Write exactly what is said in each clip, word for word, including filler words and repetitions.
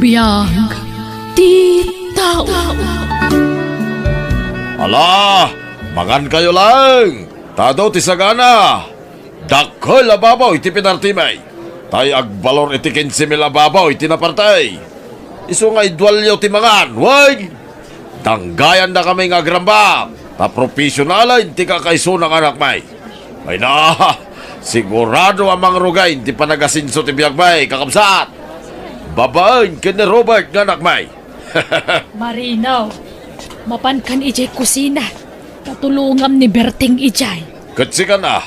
Biag ti tao. Ala, mangankayo laeng, ta adu ti sagana. Dakkel a baboy ti pinartimi. Tay agbalor iti kinse mil a baboy ti naparti. Isu nga idualyo ti mangan, wen? Danggayannakami nga agrambak, ta profesionalen ti kakaisuna nga anakmi. Ay na, sigurado a mangrugay ti panagasenso ti biagmi, kakabsat. Babaen ken ni Robert nga anakmi. Marino, mapankan idiay kusina, ta tulongam ni Berting idiay. Ket sika na,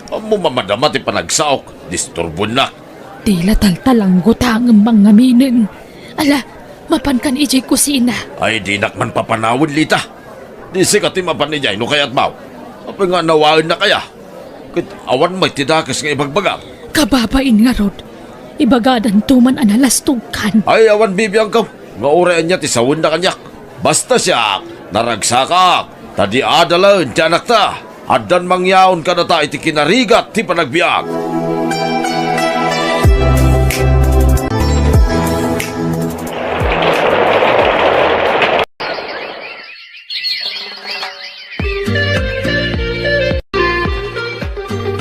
ammo mamadama ti panagsaok, disturboennak. Ti la taltalanggo ta ngem mangngaminen. Ala, mapankan idiay kusina. Ay, dinak man papanawen, Lita. Di sika ti mapan idiay no kayatmo. Apay nga nawaennak aya? Ket awan met ti dakes nga ibagbagam. Kababain ngarud, ibagadanto man a nalastogkan. Ay, awan bibiangko nga uray ania ti sawenna kaniak. Basta siak, naragsakak, ta di adalen ti anakta. Addan mangyaon kadata iti kinarigat ti panagbiag.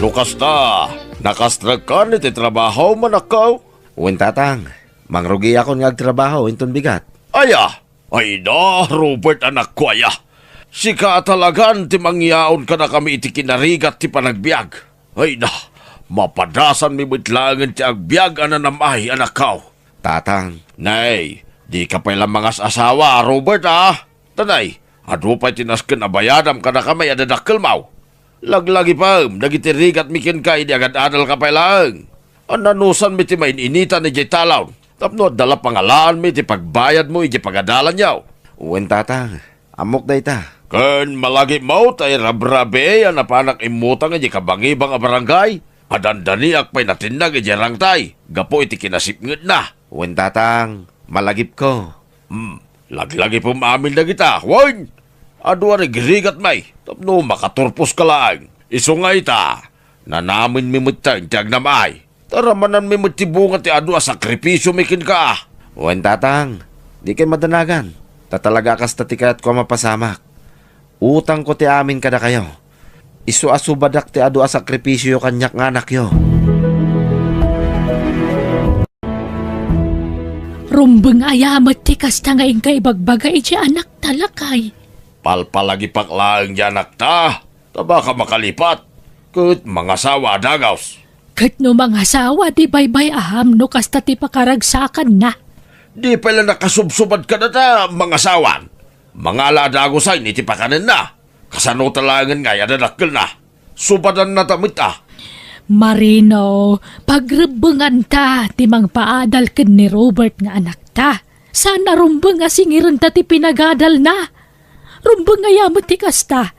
No kasta, nakastrek kan iti trabaho, manakkaw? Wen, tatang. Mangrugiakon nga agtrabaho inton bigat. Aya? Ay na, Robert, anakko aya. Sika a talagan ti mangyaon kadakami iti kinarigat ti panagbiag. Ay na, mapadasanmi met laengen ti agbiag a nanam-ay, anakko. Tatang. Nay, dika pay la mangas-asawa, Robert, a? Tanay, adu pay ti nasken a bayadam kadakami a dadakkelmo. Laglagipem dagiti rigatmi kenka idi agad-adalka pay laeng. Ananusanmi ti main-initan idiay talon tapno adda la pangalaanmi iti pagbayadmo idiay pagadalanyo. Wen, tatang, ammok dayta. Ken malagipmo ta irabrabii a napanak immutang idiay kabangibang a barangay a dandaniak pay natinnag idiay rangtay gapu iti kinasipngetna. Wen, tatang, malagipko. Hmm, laglagipem amin dagita, wen? Adu a rigrigatmi tapno makaturposka laeng. Isu nga ita, nanamenmi metten ti agnam-ay. Taramananmi met ti bunga ti adu a sakripisiomi kenka. Wen, tatang, dikay madanagan. Ta talaga a kasta ti kayatko a mapasamak. Utangko ti amin kadakayo. Isu a subadak ti adu a sakripisioyo kaniak nga anakyo. Rumbeng aya met ti kasta nga inka ibagbaga idiay anakta, lakay? Palpalagipak laeng diay anakta, ta baka makalipat, ket mangasawa a dagus. Ket no mangasawa, di baybay-am no kasta ti pakaragsakanna. Di pay la nakasubsubad kadata mangasawan. Mangala a dagusen iti pakanenna. Kasano ta laengen ngay a dadakkelna? Subadanna ta met a. Marino, pagrebbenganta ti mangpaadal ken ni Robert nga anakta. Saan a rumbeng a singirenta ti pinagadalna. Rumbeng aya met ti kasta.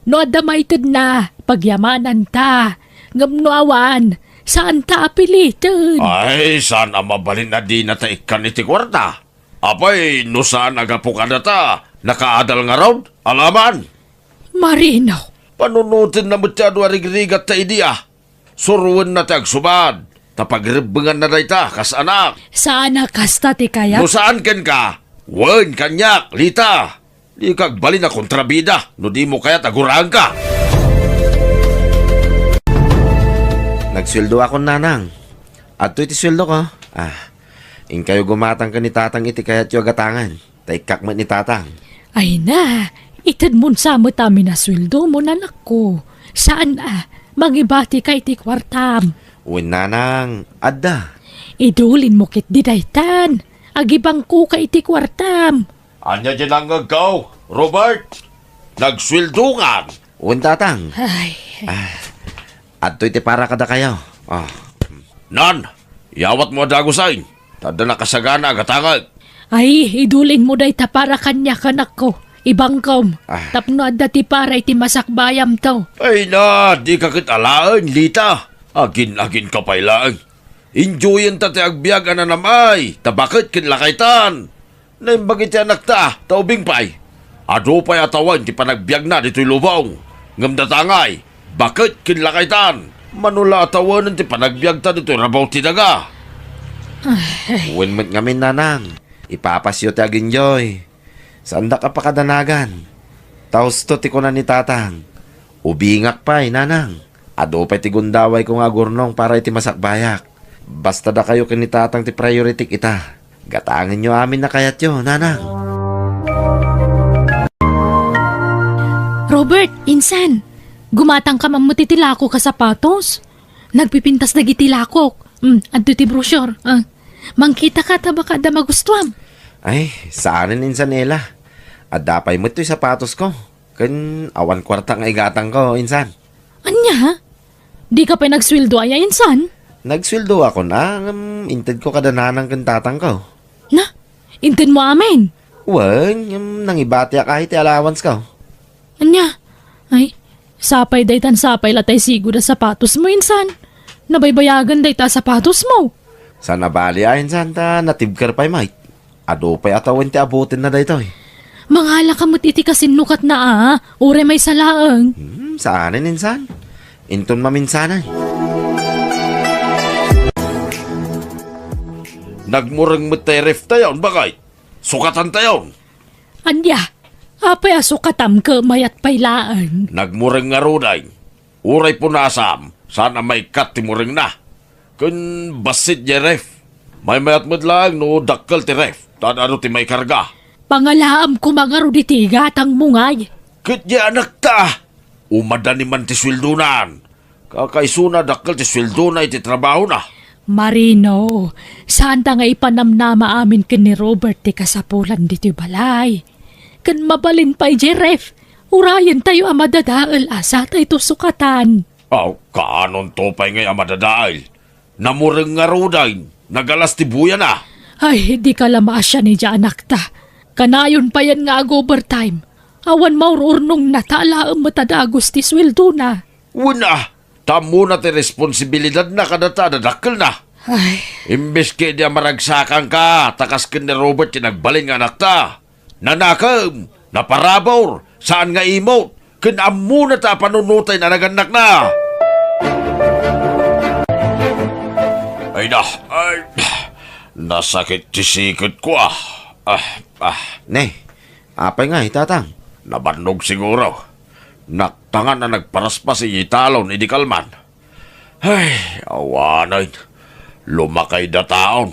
No adda maitedna, pagyamananta. Ngem no awan, saanta a piliten. Ay, saan a mabalin a dinata ikkan iti kuarta? Apay, no saan a gapu kadata, nakaadal ngarud? Alaman! Marino! Panunotenna met ti adu a rigrigatta idi a. Suroenna ti agsubad, ta pagrebbenganna dayta kas anak. Saan a kasta ti kayat? No saan kenka, wen kaniak, Lita. Dika agbalin a kontrabida no dimo kayat a guraenka. Nagsueldoakon, nanang. Adtoy ti sueldoko. Ah, inkayo gumatang ken ni tatang iti kayatyo a gatangen. Ta ikkak met ni tatang. Ay na, itedmon sa met amin a sueldomon, anakko. Saan a, mangibatika iti kuartam. Wen, nanang, adda. Idulinmo ketdi daytan. Agibangkoka iti kuartam. Ania diay nangngegko, Robert? Nagsueldokan? Wen, tatang. Ay. Ah, adtoy ti para kadakayo. Ah. Nan, iyawatmo a dagusen, ta adda nakasagana a gatangek. Ay, idulinmo dayta para kaniak, anakko. Ibangkom, ah, tapno adda ti para iti masakbayamto. Ay na, dika ket alaen, Lita. Agin-aginka pay laeng. Enjoyenta ti agbiag a nanam-ay, ta baket ken lakaytan. Naimbag iti anakta, ta ubing pay. Adu pay a tawen ti panagbiagna ditoy lubong. Ngem data ngay, baket ken lakaytan. Mano la a tawenen ti panagbiagta ditoy rabaw ti daga. Ay. Wen met ngamin, nanang, ipapasyo ti aginjoy. Saandak a pakadanagan. Ta husto ti kuna ni tatang, ubingak pay, nanang. Adu pay ti gundawayko nga agurnong para iti masakbayak. Basta dakayo ken ni tatang ti priority-k ita. Gatangenyo amin a kayatyo, nanang. Robert, insan, gumatangkam ammo ti lakok a sapatos. Nagpipintas dagiti lakok. Mm, adto ti brochure. Ah, mangkitaka ta baka adda magustuam. Ay, saanen insan, Ella. Adda pay met toy sapatosko. Ken awan kuarta nga igatangko, insan. Ania? Dika pay nagsueldo aya, insan? Nagsueldoakon a, ngem intedko kada nanang ken tatangko. Na? Intedmo amin? Wen, ngem nangibatiak ay ti allowancesko. Ania? Ay, sapay daytan sapay la tay sigud a sapatosmo, insan. Nabaybayagan dayta a sapatosmo. Saan a bali a, insan, ta natibker pay met. Adu pay a tawen ti abutenna daytoy. Mangalaka met iti kasinnukatna a, uray maysa laeng. Hmm, saanen insan. Inton maminsanan. Nagmureng met tay ref tayon, bakay. Sukatantayon. Ania? Apay a sukatam ket mayat pay laeng? Nagmureng ngaruden. Uray punasam, saan a maikkat ti murengna. Ken bassit diay ref. Maymayat met laeng no dakkel ti ref, ta adu ti maikarga. Pangalaam koma ngarud iti igatangmo ngay. Ket diay anakta, umadani man ti sueldonan. Kakaisuna dakkel ti sueldona iti trabahona. Marino, saanta nga ipanamnama amin ken ni Robert ti kasapulan ditoy balay. Ken mabalin pay diay ref, urayentayo a madadael a satayto sukatan. Aw, kaanonto pay ngay a madadael? Namureng ngaruden, nagalas ti buyana. Ay, dika la maasian idiay anakta. Kanayon payen nga ag-overtime. Awan maur-urnongna ta alaem met a dagus ti sueldona. Wen a, ta ammona ti responsibilidadna kadata a dadakkelna. Ay. Imbes ketdi a maragsakanka, ta kas ken ni Robert ti nagbalin nga anakta. Nanakem, naparabur, saan nga imot, ken ammona ta panunotay a nagannakna. Ay na, ay, nasakit ti siketko, ah. Ah, ah. Ne, apay ngay, tatang? Nabannog siguro. Naktangan a nagparaspas iti talon idi kalman. Ay, awanen. Lumakay dataon.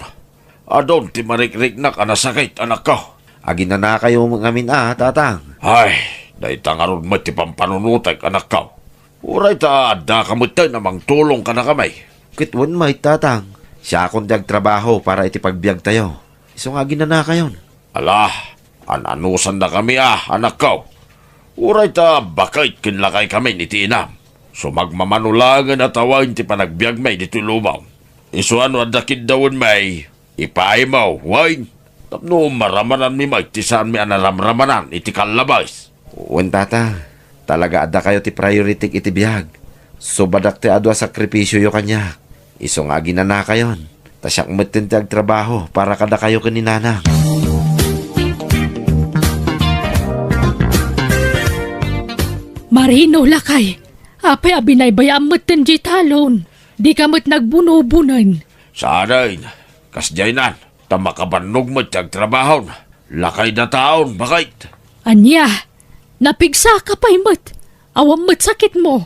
Adun ti marikriknak a nasakit, anakko. Aginanakayo ngamin a, tatang. Ay, dayta ngarud met ti pampanunotek, anakko. Uray ta addaka metten a mangtulong kadakami. Ket wen met, tatang. Siakon ti agtrabaho para iti pagbiagtayo. Isu nga aginanakayon. Ala, an-anusandakami a, anakko. Uray ta baket ken lakaykamin iti inam. Sumagmamano laengen a tawen ti panagbiagmi ditoy lubong. Isu a no adda kiddawenmi, ipaaymo, wen? Tapno maramananmi met ti saanmi a naramramanan iti kallabes. Wen, tata, talaga adda kayo ti priority-k iti biag. Subadak ti adu a sakripisioyo kaniak. Isu nga aginanakayon, ta siak metten ti agtrabaho para kadakayo ken ni nanang. Marino, lakay, apay a binaybayaam metten diay talon? Dika met nagbunobunen. Saanen, kasdiaynan, ta makabannog met ti agtrabahon. Lakay dataon, baket. Ania? Napigsaka pay met. Awan met sakitmo.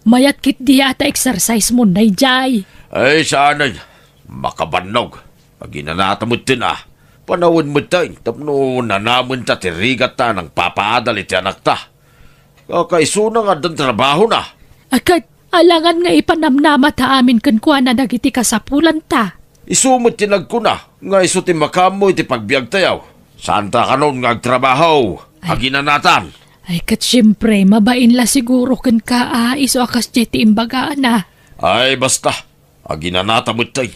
Mayat ketdi a ta exercise-mo daydiay. Ay, saanen. Makabannog. Aginanata metten a. Panawen metten tapno nanamenta ti rigatta a nangpapaadal iti anakta. Kakaisuna nga addan trabahona. A ket, alangan nga ipanamnamata amin kenkuana dagiti kasapulanta. Isu met ti nagkuna nga isu ti makaammo iti pagbiagtayo. Saanta kanon nga agtrabaho, ay, aginanatan. Ay, ket siempre, mabain la siguro kenka a isu a kasdiay ti imbagana. Ay, basta. Aginanata metten.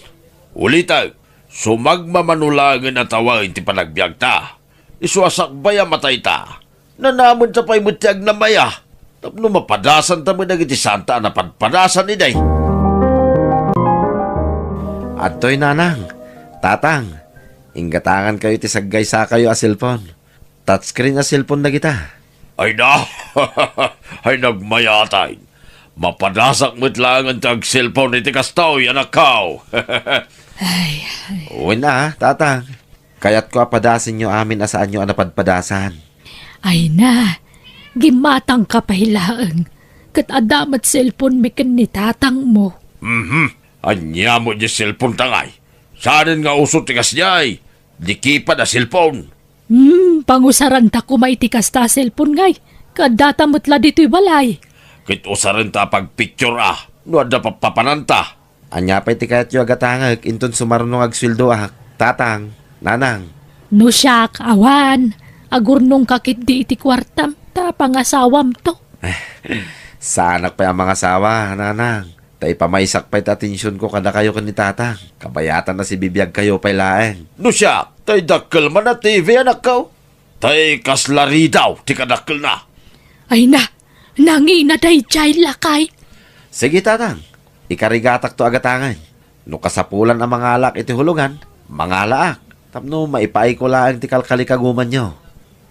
Ulitek, sumagmamano laengen a tawen ti panagbiagta. Isu a sakbay a matayta, nanamenta pay met ti agnamaya. Tapno mapadasanta met dagiti saanta a napadpadasan idi. Adtoy, nanang, tatang, inggatangankayo ti saggaysakayo a cellphone. Touchscreen a cellphone dagita. Ay na! Ay, nagmayatan. Mapadasak met laengen ti agcellphone iti kastoy, anakko. Ay, ay. Wen a, Tatang. Kayatko a padasenyo amin a saanyo a napadpadasan. Ay na, gimatangka pay laeng. Ket adda met cellphone-mi ken ni tatangmo. Mhm. Ania met diay cellphone-ta ngay? Saanen nga uso ti kasdiay? Di keypad a cellphone. Hmm, pangusaranta koma iti kasta a cellphone ngay. Kaddata met la ditoy balay. Ket usarenta a pagpicture a, no adda pappapananta. Ania pay ti kayatyo a gatangek inton sumaruno nga agsueldoak, Tatang, Nanang? No siak, awan. Agurnongka ketdi iti kuartam, ta pangasawamto. Saanak pay a mangasawa, Nanang. Ta ipamaysak pay ti atensionko kadakayo ken ni Tatang. Kabayatan a sibibiagkayo pay laeng. No siak, tay dakkel man a T V, anakko. Tay kasla ridaw ti kadakkelna. Ay na, nangina daydiay, lakay. Sige, Tatang. Ikarigatakto a gatangen. No kasapulan a mangalaak iti hulugan, mangalaak. Tapno maipaayko laeng ti kalkalikagumanyo.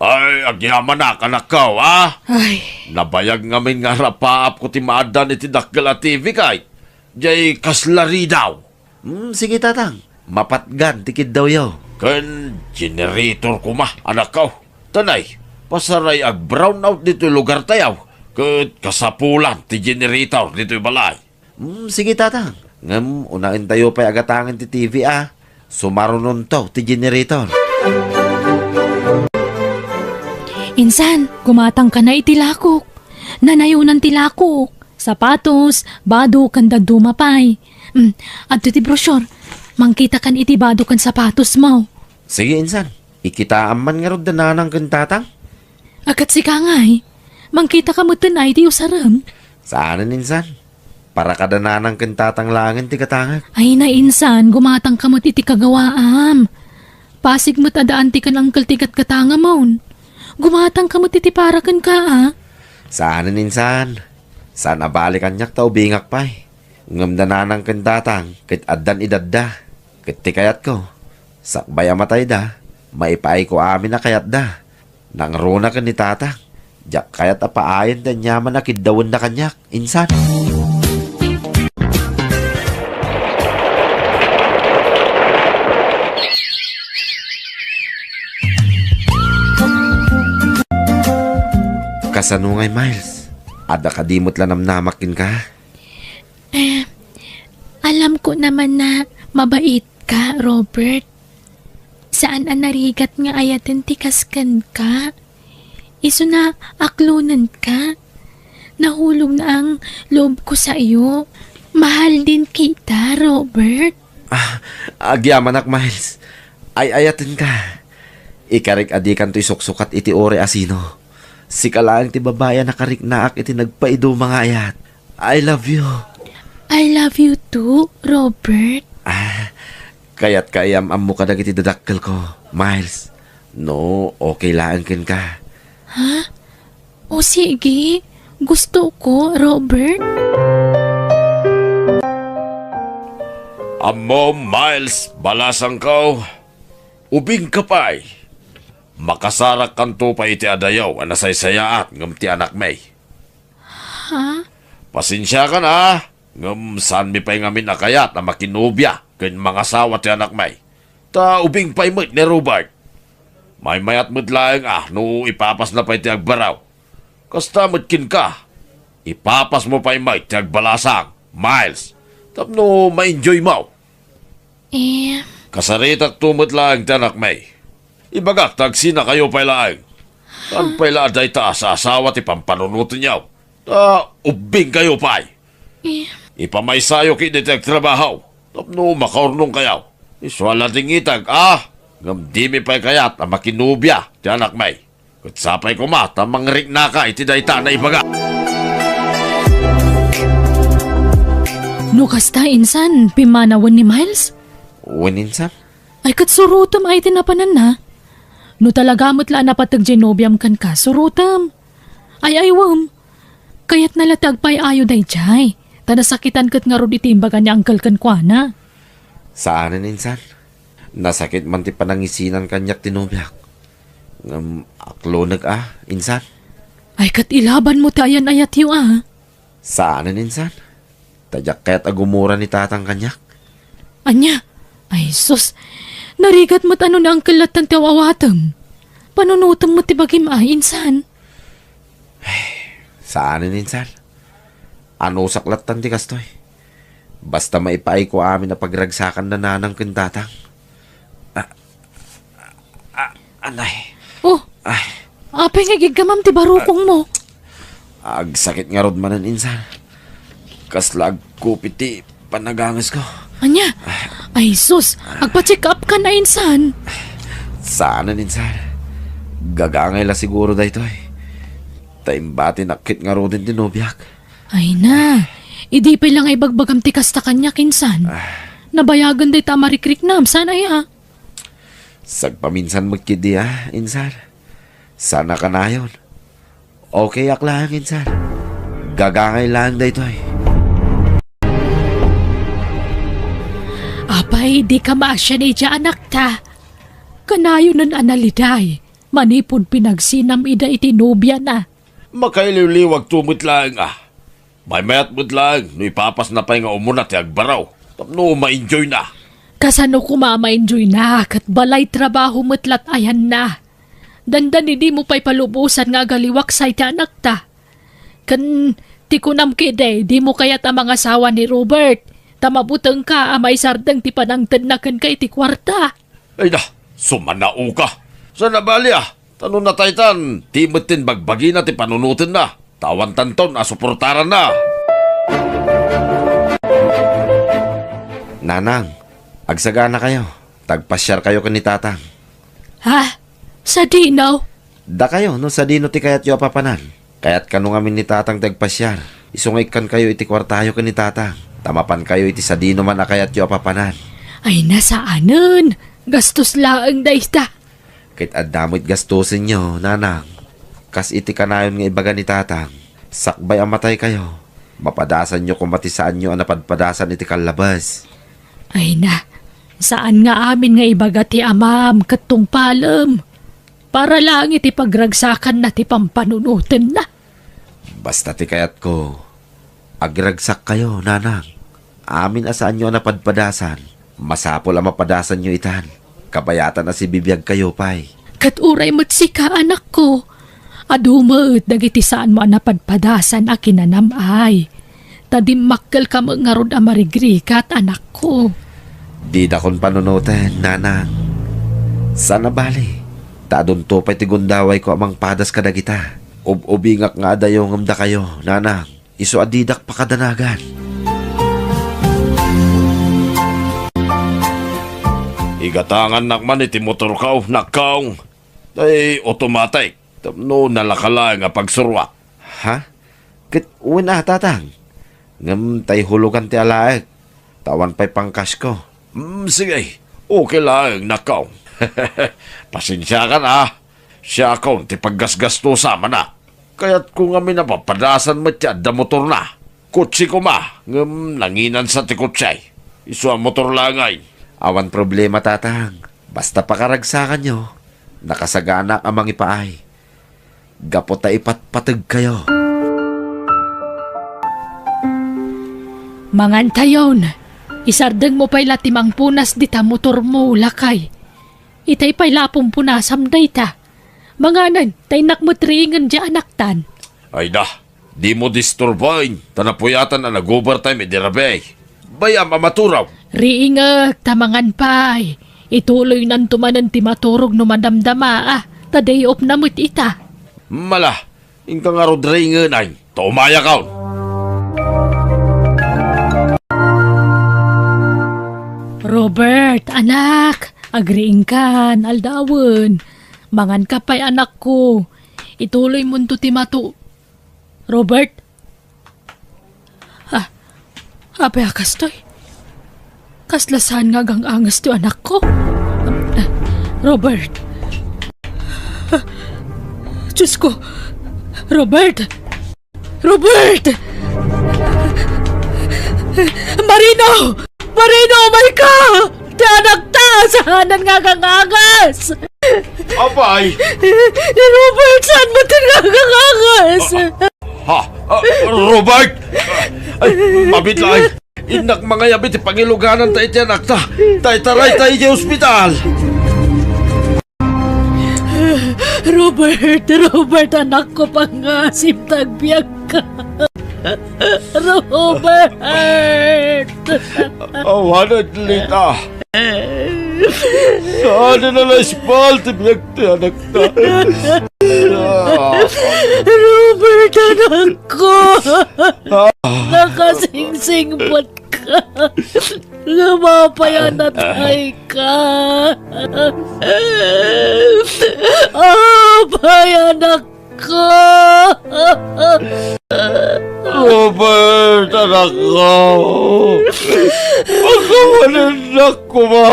Ay, agyamanak, anakko, a? Ay. Nabayag ngamin nga arapaapko ti maaddan iti dakkel a T V kay. Diay kasla ridaw. Hmm, sige, Tatang. Mapatgan ti kiddawyo. Ken generator koma, anakko. Tanay, pasaray ag-brownout ditoy lugartayo. Ket kasapulan ti generator ditoy balay. Hmm, sige, Tatang. Ngem unaentayo pay a gatangen ti T V a. Sumarunonto ti generator. Insan, gumatangka na iti lakok. Nanayonan ti lakok. Sapatos, bado, ken dadduma pay. Hmm, adto ti brochure. Mangkitakan iti bado ken sapatosmo. Sige, Insan. Ikitaam man ngarud da Nanang ken Tatang? Akat sika ngay. Mangkitaka metten a iti usarem. Saanen, Insan. Para kada Nanang ken Tatang laengen ti gatangek. Ay na, Insan, gumatangka met iti kagawaam. Pasig met a daan ti ken Uncle ti gatgatangamon. Gumatangka met iti para kenka, a. Saanen, Insan. Saan a bale kaniak ta ubingak pay. Ngem da Nanang ken Tatang ket addan edadda. Ket ti kayatko, sakbay a matayda, maipaayko amin a kayatda. Nangruna ken ni Tatang, diak kayat a paayen ti aniaman a kiddawenda kaniak, Insan. Kasano ngay, Miles? Adda kadi met la namnamak kenka? Eh, alam ko naman na mabait ka, Robert. Saan a narigat nga ayaten ti kas kenka. Isuna aklonenka. Nahulogna ang loob ko sayo. Mahal din kita, Robert. Ah, agyamanak, Miles. Ay-ayatenka. Ikarik a dikanto isuksukat iti uray a sino. Sika laeng ti babai a nakariknaak iti nagpaiduma nga ayat. I love you. I love you too, Robert. Ah, kayat ka iyam-ammo kadagiti dadakkelko, Miles. No, okay laeng kenka. Ha? O sige, gusto ko, Robert. Ammom, Miles, balasangko. Ubingka pay. Makasarakkanto pay iti adayo a nasaysayaat ngem ti anakmi. Ha? Pasensiakan a, ngem saanmi pay ngamin a kayat a makinobia ken mangasawa ti anakmi. Ta ubing pay met ni Robert. Maymayat met laeng a no ipapasna pay ti agbaraw. Kasta met kenka, ipapasmo pay met ti agbalasang, Miles, tapno ma-enjoymo. Eh. Kasaritakto met laeng ti anakmi. Ibagak ta agsinakayo pay laeng. Saan pay la a dayta a saasawa ti pampanunotenyo. Ta ubbingkayo pay. Eh. Ipamaysayo ketdi ti agtrabaho tapno makaurnongkayo. Isua la dingitag a, ngem dimi pay kayat a makinobia ti anakmi. Ket sapay koma ta mangriknaka iti dayta a naibaga. No kasta, insan, pimmanawen ni Miles? Wen, insan. Ay, ket surotem ay ti napananna. No talaga met la a napateg diay nobiam kenka, surotem. Ay, aywem. Kayatna la ti agpay-ayo daydiay. Ta nasakitan ket ngarud iti imbaga ni Uncle kenkuana. Saanen, insan. Nasakit man ti panangisinan kaniak ti nobiak. Ngem aklonek a, insan. Ay, ket ilabanmo ti ayan-ayatyo a. Saanen, insan. Ta diak kayat a gumura ni tatang kaniak. Ania? Ay, sus. Narigat met a no ni Uncle lattan ti aw-awatem. Panunotem met ti bagim, a, insan. Saanen, insan. Anusak lattan ti kastoy. Basta maipaayko amin a pagragsakan da nanang ken tatang. Ah, ah, anay. Oh, Ay. Apay nga igiggamam ti barukongmo? Agsakit ngarud manen, insan. Kasla agkupit ti panagangesko. Ania? Ay, sus, agpa-check up ka na, insan. Saanen, insan. Gagangay la siguro daytoy. Ta imbatinak ket ngaruden ti nobiak. Ay na, idi pay la nga ibagbagam ti kasta kaniak, insan. Ah. Nabayagen dayta a marikriknam, saan aya? Sagpaminsan met ketdi, a, insan. Saan a kanayon. Okay ak laeng, insan. Gagangay laeng daytoy. Apay, dika maasian idiay anakta. Kanayonen a naliday, manipud pinagsinam ida iti nobiana. Makailiwliwagto met laeng, a. Maymayat met laeng no ipapasna pay nga umuna ti agbaraw tapno ma-enjoyna. Kasano koma a ma-enjoyna ket balay trabaho met lat-ayanna? Dandani dimo pay palubosan nga agaliwak say ti anakta. Ken ti kunam ketdi, dimo kayat a mangasawa ni Robert, ta mabutengka a maisardeng ti panangtedna kenka iti kuarta. Ay da, sumanaoka. Saan a bali, a. Ta no nataytan, ti met ti bagbagina ti panunotenna, ta awantanton a suportaranna. Nanang, agsaganakayo, ta agpasiarkayo ken ni Tatang. Ha? Sadino? Dakayo, no sadino ti kayatyo a papanan. Kayat kano ngamin ni Tatang ti agpasiar. Isu nga ikkankayo iti kuartayo ken ni Tatang, ta mapankayo iti sadinoman a kayatyo a papanan. Ay, na saanen. Gastos laeng dayta. Ket adda met gastosenyo, nanang. Kas iti kanayon nga ibaga ni Tatang, sakbay a mataykayo, mapadasanyo koma ti saanyo a napadpadasan iti kallabes. Ay na, saan nga amin nga ibaga ti amam ket tungpalem. Para laeng iti pagragsakanna ti pampanunotenna. Basta ti kayatko, agragsakkayo, nanang. Amin a saanyo a napadpadasan, masapul a mapadasanyo itan. Kabayatan a sibibiagkayo pay. Ket uray met sika, anakko, adu met dagiti saanmo a napadpadasan a kinanam-ay. Ta dimmakkelka met ngarud a marigrigat, anakko. Didakon panunoten, nanang. Saan a bali, ta adunto pay ti gundawayko a mangpadas kadagita. Ub-ubingak nga adayongem dakayo, nanang, isu a didak pakadanagan. Igatangannak man iti motorko, nakkaw. Tay automatic. Tapno nalaka laeng a pagsuruak. Ha? Ket wen a, Tatang. Ngem tay hulugan ti alaek. Ta awan pay pangkasko. Mm, sige. Okay laeng, nakkaw. Pasensiakan, a. Siakon ti paggasgastosa, manak. Kayatko ngamin a papadasan met ti adda motorna. Kotse koma, ngem nanginansa ti kotse. Isu a motor laeng. Awan problema, Tatang. Basta pakaragsakanyo, nakasaganak a mangipaay. Gapu ta ipatpategkayo. Mangantayon, isardengmo pay la ti mangpunas dita motormo, lakay. Itay pay la a pumpunasam dayta. Manganen, ta innak met riingen diay anaktan. Ay da, dimo disturboen, ta napuyatan a nag-overtime idi rabii. Bay-am a maturaw. Riingek, ta mangan pay. Ituloynanto manen ti maturog no madamdama, a, ta day off na met ita. Mala, inka ngarud riingenay, ta umayakon. Robert, anak, agriingkan, aldawen. Manganka pay, anakko. Ituloymonto ti matu-, Robert? Ah, apay a kastoy? Kasla saan nga agang-anges ti anakko? Robert! Ah, Diyos ko! Robert! Robert! Marino! Marino, umayka! Ti anakta, saanen nga agang-anges! Apay! Ni Robert, saan met nga agang-anges? Ah, ah, Robert! Ay, mabiit laeng. Innak mangayab iti pangilugananta iti anakta. Ta itarayta idiay ospital. Robert, Robert, anakko, pangngaasim ta agbiagka. Robert! Awanen, Lita. Saan a naisbal ti biag ti anakta. Robert, anakko! Nakasingsingbat ka. Nga mapay a natayka. Apay, anakko. Robert, anakko. Pakawanennak koma.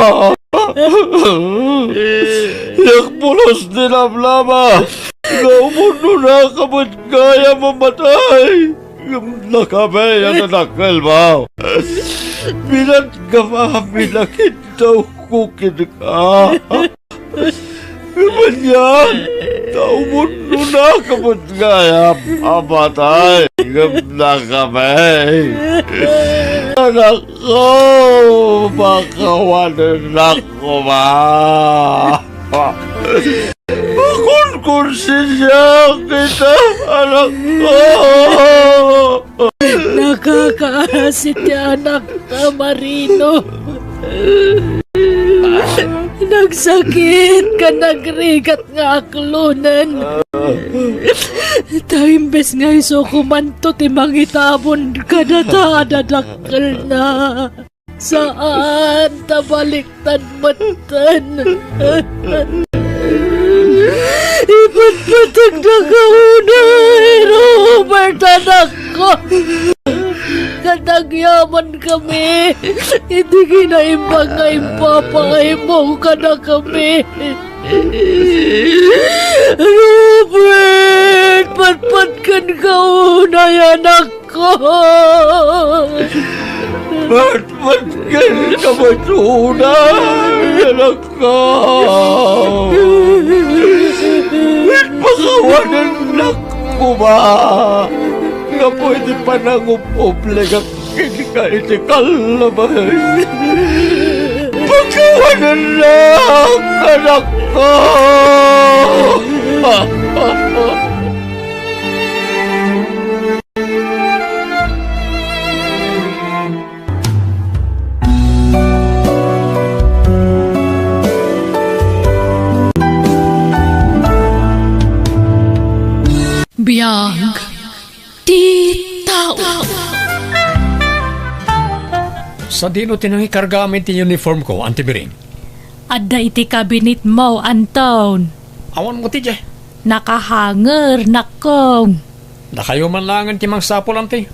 Diak pulos ti lamlama. Nga umudnonaka met gayam a matay. Ngem nakabay a nadakkelmo. Pinatgam amin a kiddawko kenka. Ngem ania, ta umudnonaka met gayam a matay ngem nakabay. Anakko, pakawanennak koma. Makonkonsensiak ita, anakko. Nakakaasi ti anakta, Marino. Nagsakit ken nagrigat nga aklonen. Ta imbes nga isu komanto ti mangitabon kadata a dadakkelna. Saan ta baliktad metten. Ipatpategda ka unay, Robert, anakko. Ket agyamankami iti kinaimbag nga impapaaymo kadakami. Robert, patpatkenka unay, anak. Ko. Patpatkenka met unay, anakko. Ket pakawanennak koma gapu iti panangub-ubligak kenka iti kallabay. Pakawanennak, anakko. Biag ti tao. Sadino ti nangikarga amin ti uniform ko, Auntie Biring? Adda iti cabinet mo, Anton. Awan mo ti diay. Nakahanger, nakkong. Dakayo man laengen ti mangsapul, Auntie.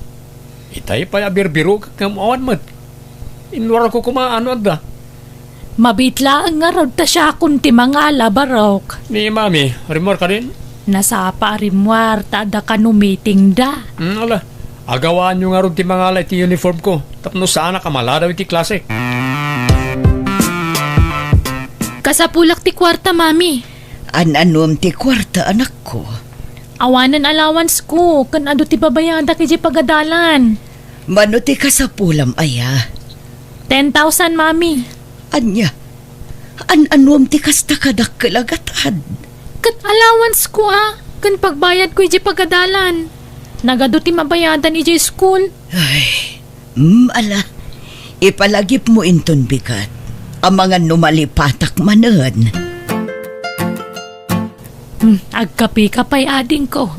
Itay pay a birbirok ngem awan met. Inwarko koma no adda. Mabiit laeng ngarud ta siakon ti mangala, barok. Ni Mami, rimmuar kadin? Nasapa a rimmuar ta adda kano meeting da. Hmm, ala. Agawaanyo ngarud ti mangala iti uniform ko tapno saanak a maladaw iti klase. Kasapulak ti kuarta, Mami. An-anuem ti kuarta, anakko? Awanen allowance ko, ken adu ti babayadak idiay pagadalan. Mano ti kasapulam aya? Ten thousand, Mami. Ania? An-anuem ti kasta kadakkel a gatad? Ket allowance ko a, ken pagbayad ko idiay pagadalan. Nagadu ti mabayadan idiay school. Ay, mm, ala. Ipalagipmo inton bigat. Amangan no malipatak manen. Hmm, agkapeka pay, adingko.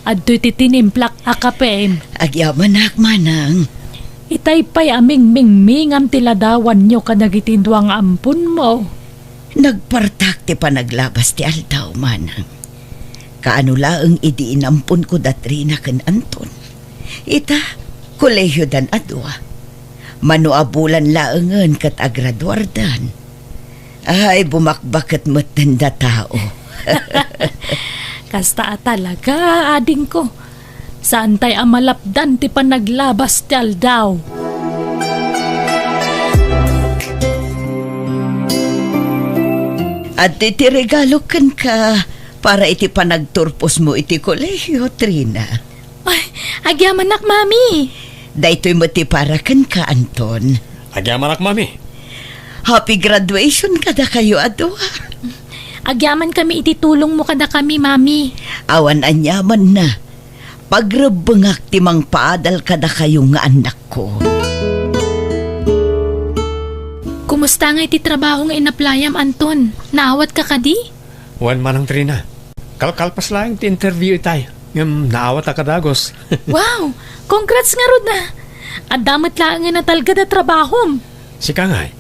Adtoy ti tinimplak a kapem. Agyamanak, manang. Itay pay a mingmingmingam ti ladawanyo kadagiti dua nga amponmo. Nagpartak ti panaglabas ti aldaw, manang. Kaano laeng idi inamponko da Trina ken Anton. Ita, kolehiodan a dua. Mano a bulan laengen ket agraduardan. Ay, bumakbaket metten da tao. Kasta a talaga, adingko. Saantay a malapdan ti panaglabas ti aldaw. Adtoy ti regalo kenka para iti panagturposmo iti kolehio, Trina. Ay, agyamanak, Mami. Daytoy met ti para kenka, Anton. Agyamanak, Mami. Happy graduation kadakayo a dua. Agyamankami iti tulongmo kadakami, Mami. Awan aniamanna. Pagrebbengak ti mangpaadal kadakayo nga annakko. Kumusta ngay ti trabaho nga inaplayam, Anton? Naawatka kadi? Wen, Manang Trina. Kalkalpas laeng ti interview itay. Ngem naawatak a dagus. Wow! Congrats ngarud a! Adda met laengen a talged a trabahom. Sika ngay,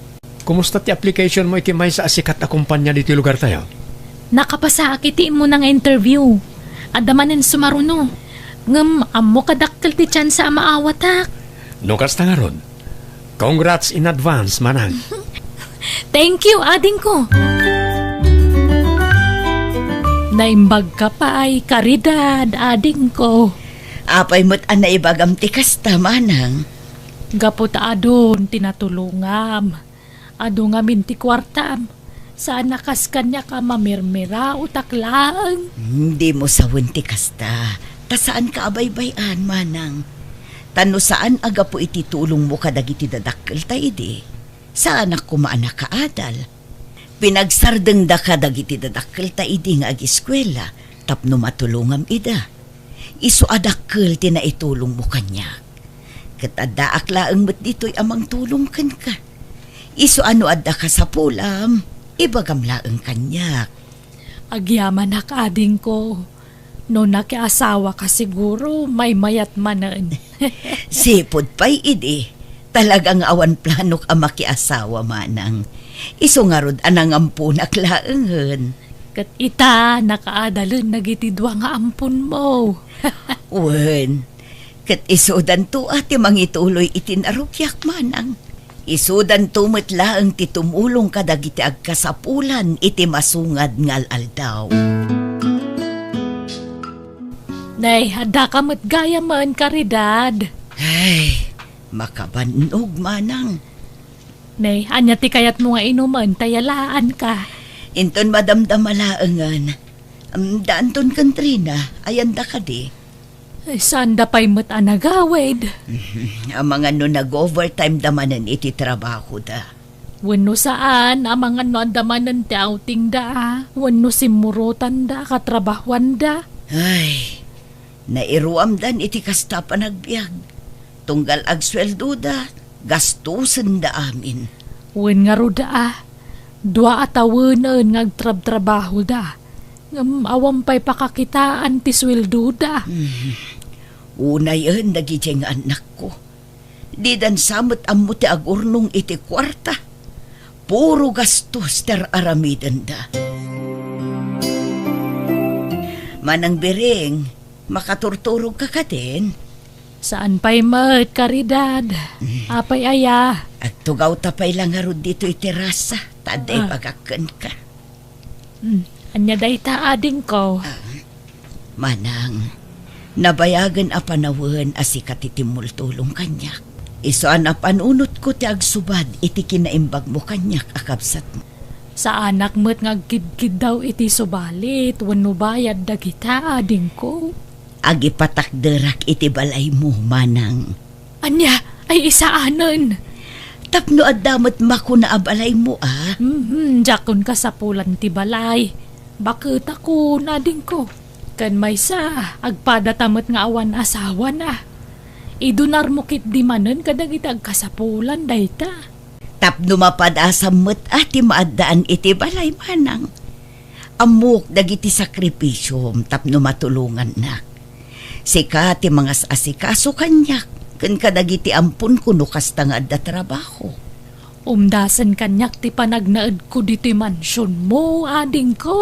kumusta ti application mo iti maysa a sikat a kumpanya ditoy lugartayo? Nakapasaak iti immuna nga interview. Adda manen sumaruno. Ngem ammok a dakkel ti tsansa a maawatak. No kasta ngarud, congrats in advance, Manang. Thank you, adingko. Naimbagka pay, Caridad, adingko. Apay met a naibagam ti kasta, Manang? Gapu ta adun ti natulongam. Adu ngamin ti kuartam. Saan a kas kaniak a mamirmiraotak laeng. Hmm, dimo sawen ti kasta. Ta saanka a baybay-an, Manang. Ta no saan a gapu iti tulongmo kadagiti dadakkelta idi, saanak koma a nakaadal. Pinagsardengdaka dagiti dadakkelta idi nga agiskuela tapno matulongam ida. Isu a dakkel ti naitulongmo kaniak. Ket addaak laeng met ditoy a mangtulong kenka. Isu a no adda kasapulam, ibagam laeng kaniak. Agyamanak, adingko. No nakiasawaka, siguro, maymayat manen. Sipud pay idi, talaga nga awan planok a makiasawa, Manang. Isu ngarud a nangamponak laengen. Ket ita, nakaadalen dagiti dua nga amponmo. Wen, ket isudanto a ti mangituloy iti narugiak, Manang. Isudanto met laeng ti tumulong kadagiti agkasapulan iti masungad nga al-aldaw. Nay, addaka met gayamen, Caridad. Ay, makabannog, Manang. Nay, ania ti kayatmo nga inumen ta yalaanka? Inton madamdama laengen. Am, da Anton ken Trina, ayanda kadi? Ay, saanda pay met a nagawid. Amangan no nag-overtime da manen iti trabahoda. Wenno saan, amangan no adda manen ti outing da, wenno simmurotanda, katrabahuanda. Ay, nairuamdan iti kasta a panagbiag. Tunggal agsueldoda, gastosenda amin. Wen ngarud a, dua a tawenen nga agtrabtrabahoda. Ngem awan pay pakakitaan ti sueldoda. Hmm. Unayen dagidiay nga annakko. Didan sa met ammo ti agurnong iti kuarta. Puro gastos ti ar-aramidenda. Manang Biring, makaturturogka kadin? Saan pay met, Caridad. Mm. Apay aya? Agtugawta pay la ngarud ditoy terasa, ta adda Ah. ibagak kenka. Hmm, ania dayta, adingko? Ah, Manang, nabayagen a panawen a sika ti timmultulong kaniak. Isu a napanunotko ti agsubad iti kinaimbagmo kaniak a kabsatmo. Saanak met nga agkidkiddaw iti subalit wenno bayad dagita, adingko. Agipatakderak iti balaymo, Manang. Ania? Ay, isaanen. Tapno adda met makuna a balaymo, a? Mhm, diakon kasapulan ti balay. Baketakon, adingko. Ken maysa, agpadata met nga awan asawana. Idunarmo ketdi manen kadagiti agkasapulan dayta. Tapno mapadasam met a ti maaddaan iti balay, Manang. Ammok dagiti sakripisiom tapno matulongannak. Sika ti mangas-asikaso kaniak ken kadagiti amponko no kasta nga adda trabaho. Umdasen kaniak ti panagnaedko ditoy mansionmo, adingko.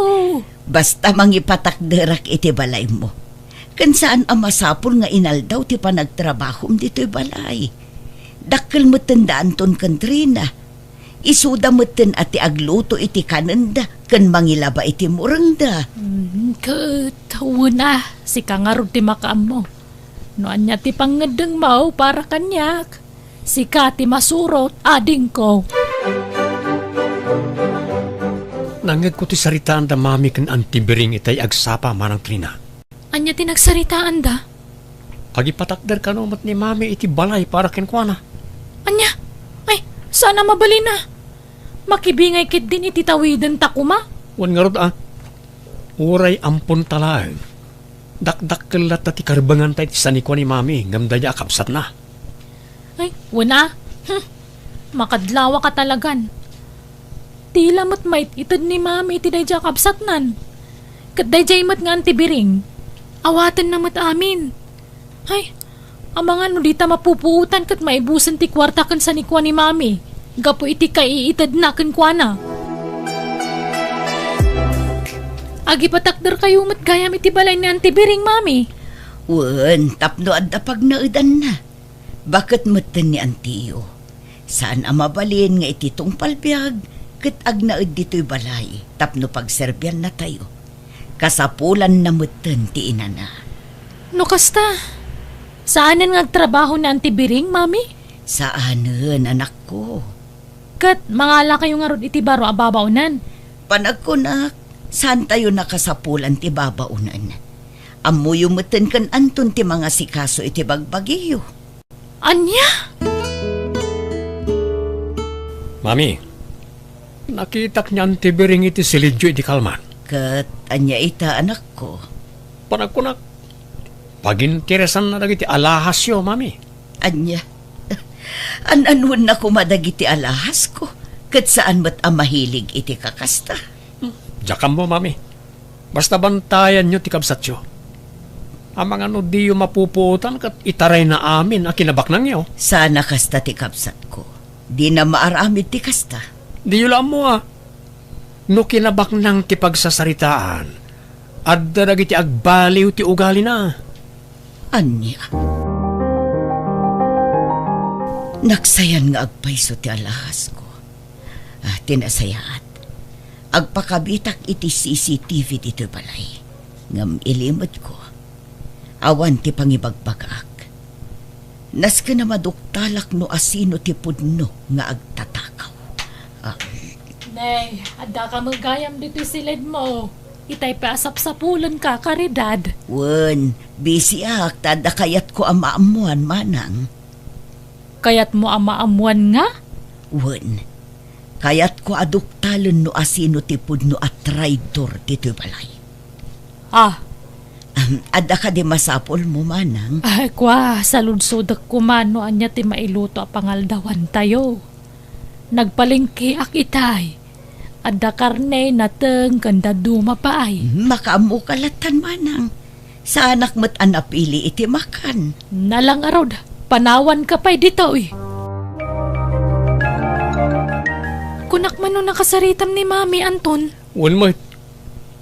Basta mangipatakderak iti balaymo. Ken saan a masapul nga inaldaw ti panagtrabahom ditoy balay. Dakkel metten da Anton ken Trina. Isuda metten a ti agluto iti kanenda ken mangilaba iti murengda. Mm, ket, wen a, sika ngarud ti makaammo. No ania ti pangngeddengmo para kaniak, sika ti masurot, adingko. Nangngegko ti saritaanda Mami ken Auntie Biring itay agsapa, Manang Trina. Ania ti nagsaritaanda? Agipatakder kano met ni Mami iti balay para kenkuana. Ania? Ay, saan a mabalin a. Makibingay ketdin iti tawidenta koma. Wen ngarud a. Uray amponta laeng. Dakdakkel latta ti karbenganta iti sanikua ni Mami ngem daydiay a kabsatna. Ay, wen a. Hmm. Makadlawak a talagan. Tila met mait-ited ni Mami iti daydiay a kabsatnan. Ket daydiay met nga Auntie Biring. Awatenna met amin. Ay, amangan no dita mapupuotan ket maibusen ti kuarta ken sanikua ni Mami gapu iti kaiitedna kenkuana. Agipatakderkayo met gayam iti balay ni Auntie Biring, Mami. Wen, tapno adda pagnaedanna. Baket metten ni antiyo. Saan a mabalin nga iti tungpal biag ket agnaed ditoy balay tapno pagserbiannatayo. Kasapulanna metten ti inana. No kasta, saanen nga agtrabaho ni Auntie Biring, Mami? Saanen, anakko. Ket mangalakayo ngarud iti baro a babaonan? Panagkunak, saantayo nakasapulan ti babaonan. Ammoyo metten ken Anton ti mangasikaso iti bagbagiyo. Ania? Mami, nakitak ni Auntie Biring iti silidyo idi kalman. Ket ania ita, anakko? Panagkunak, paginteresanna dagiti alahasyo, Mami. Ania? An-anonna koma dagiti alahasko, ket saan met a mahilig iti kakasta. Hmm, diak ammo, Mami. Basta bantayanyo ti kabsatyo. Amangan no diyo mapupuotan ket itarayna amin a kinabaknangyo. Saan a kasta ti kabsatko. Dina maaramid ti kasta. Diyo la ammo a. No kinabaknang ti pagsasaritaan, adda dagiti agbaliw ti ugalina. Ania? Naksayan nga agpayso ti alahasko. Ah, ti nasayaat. Agpakabitak iti C C T V ditoy balay. Ngem ilimedko. Awan ti pangibagbagaak. Nasken a maduktalak no asino ti pudno nga agtatakaw. Ah. Nay, adda ka met gayam ditoy siledmo. Itay pay a sapsapulenka, Karidad. Wen, bisiak ta adda kayatko a maammoan, manang. Kayatmo a maammoan nga? Wen, kayatko a duktalen no asino ti pudno a traidor ditoy balay. Ah. Ahem, adda kadi masapulmo, manang? Ay, kua, saludsodek koma no ania ti mailuto a pangaldawantayo. Nagpalengkeak itay. Adda karne, nateng, ken dadduma pay. Hmm, makaammoka lattan, manang. Saanak met a napili iti makan. Nala ngarud, panawanka pay ditoy. Kunak man no nakasaritam ni Mami, Anton. Wen met.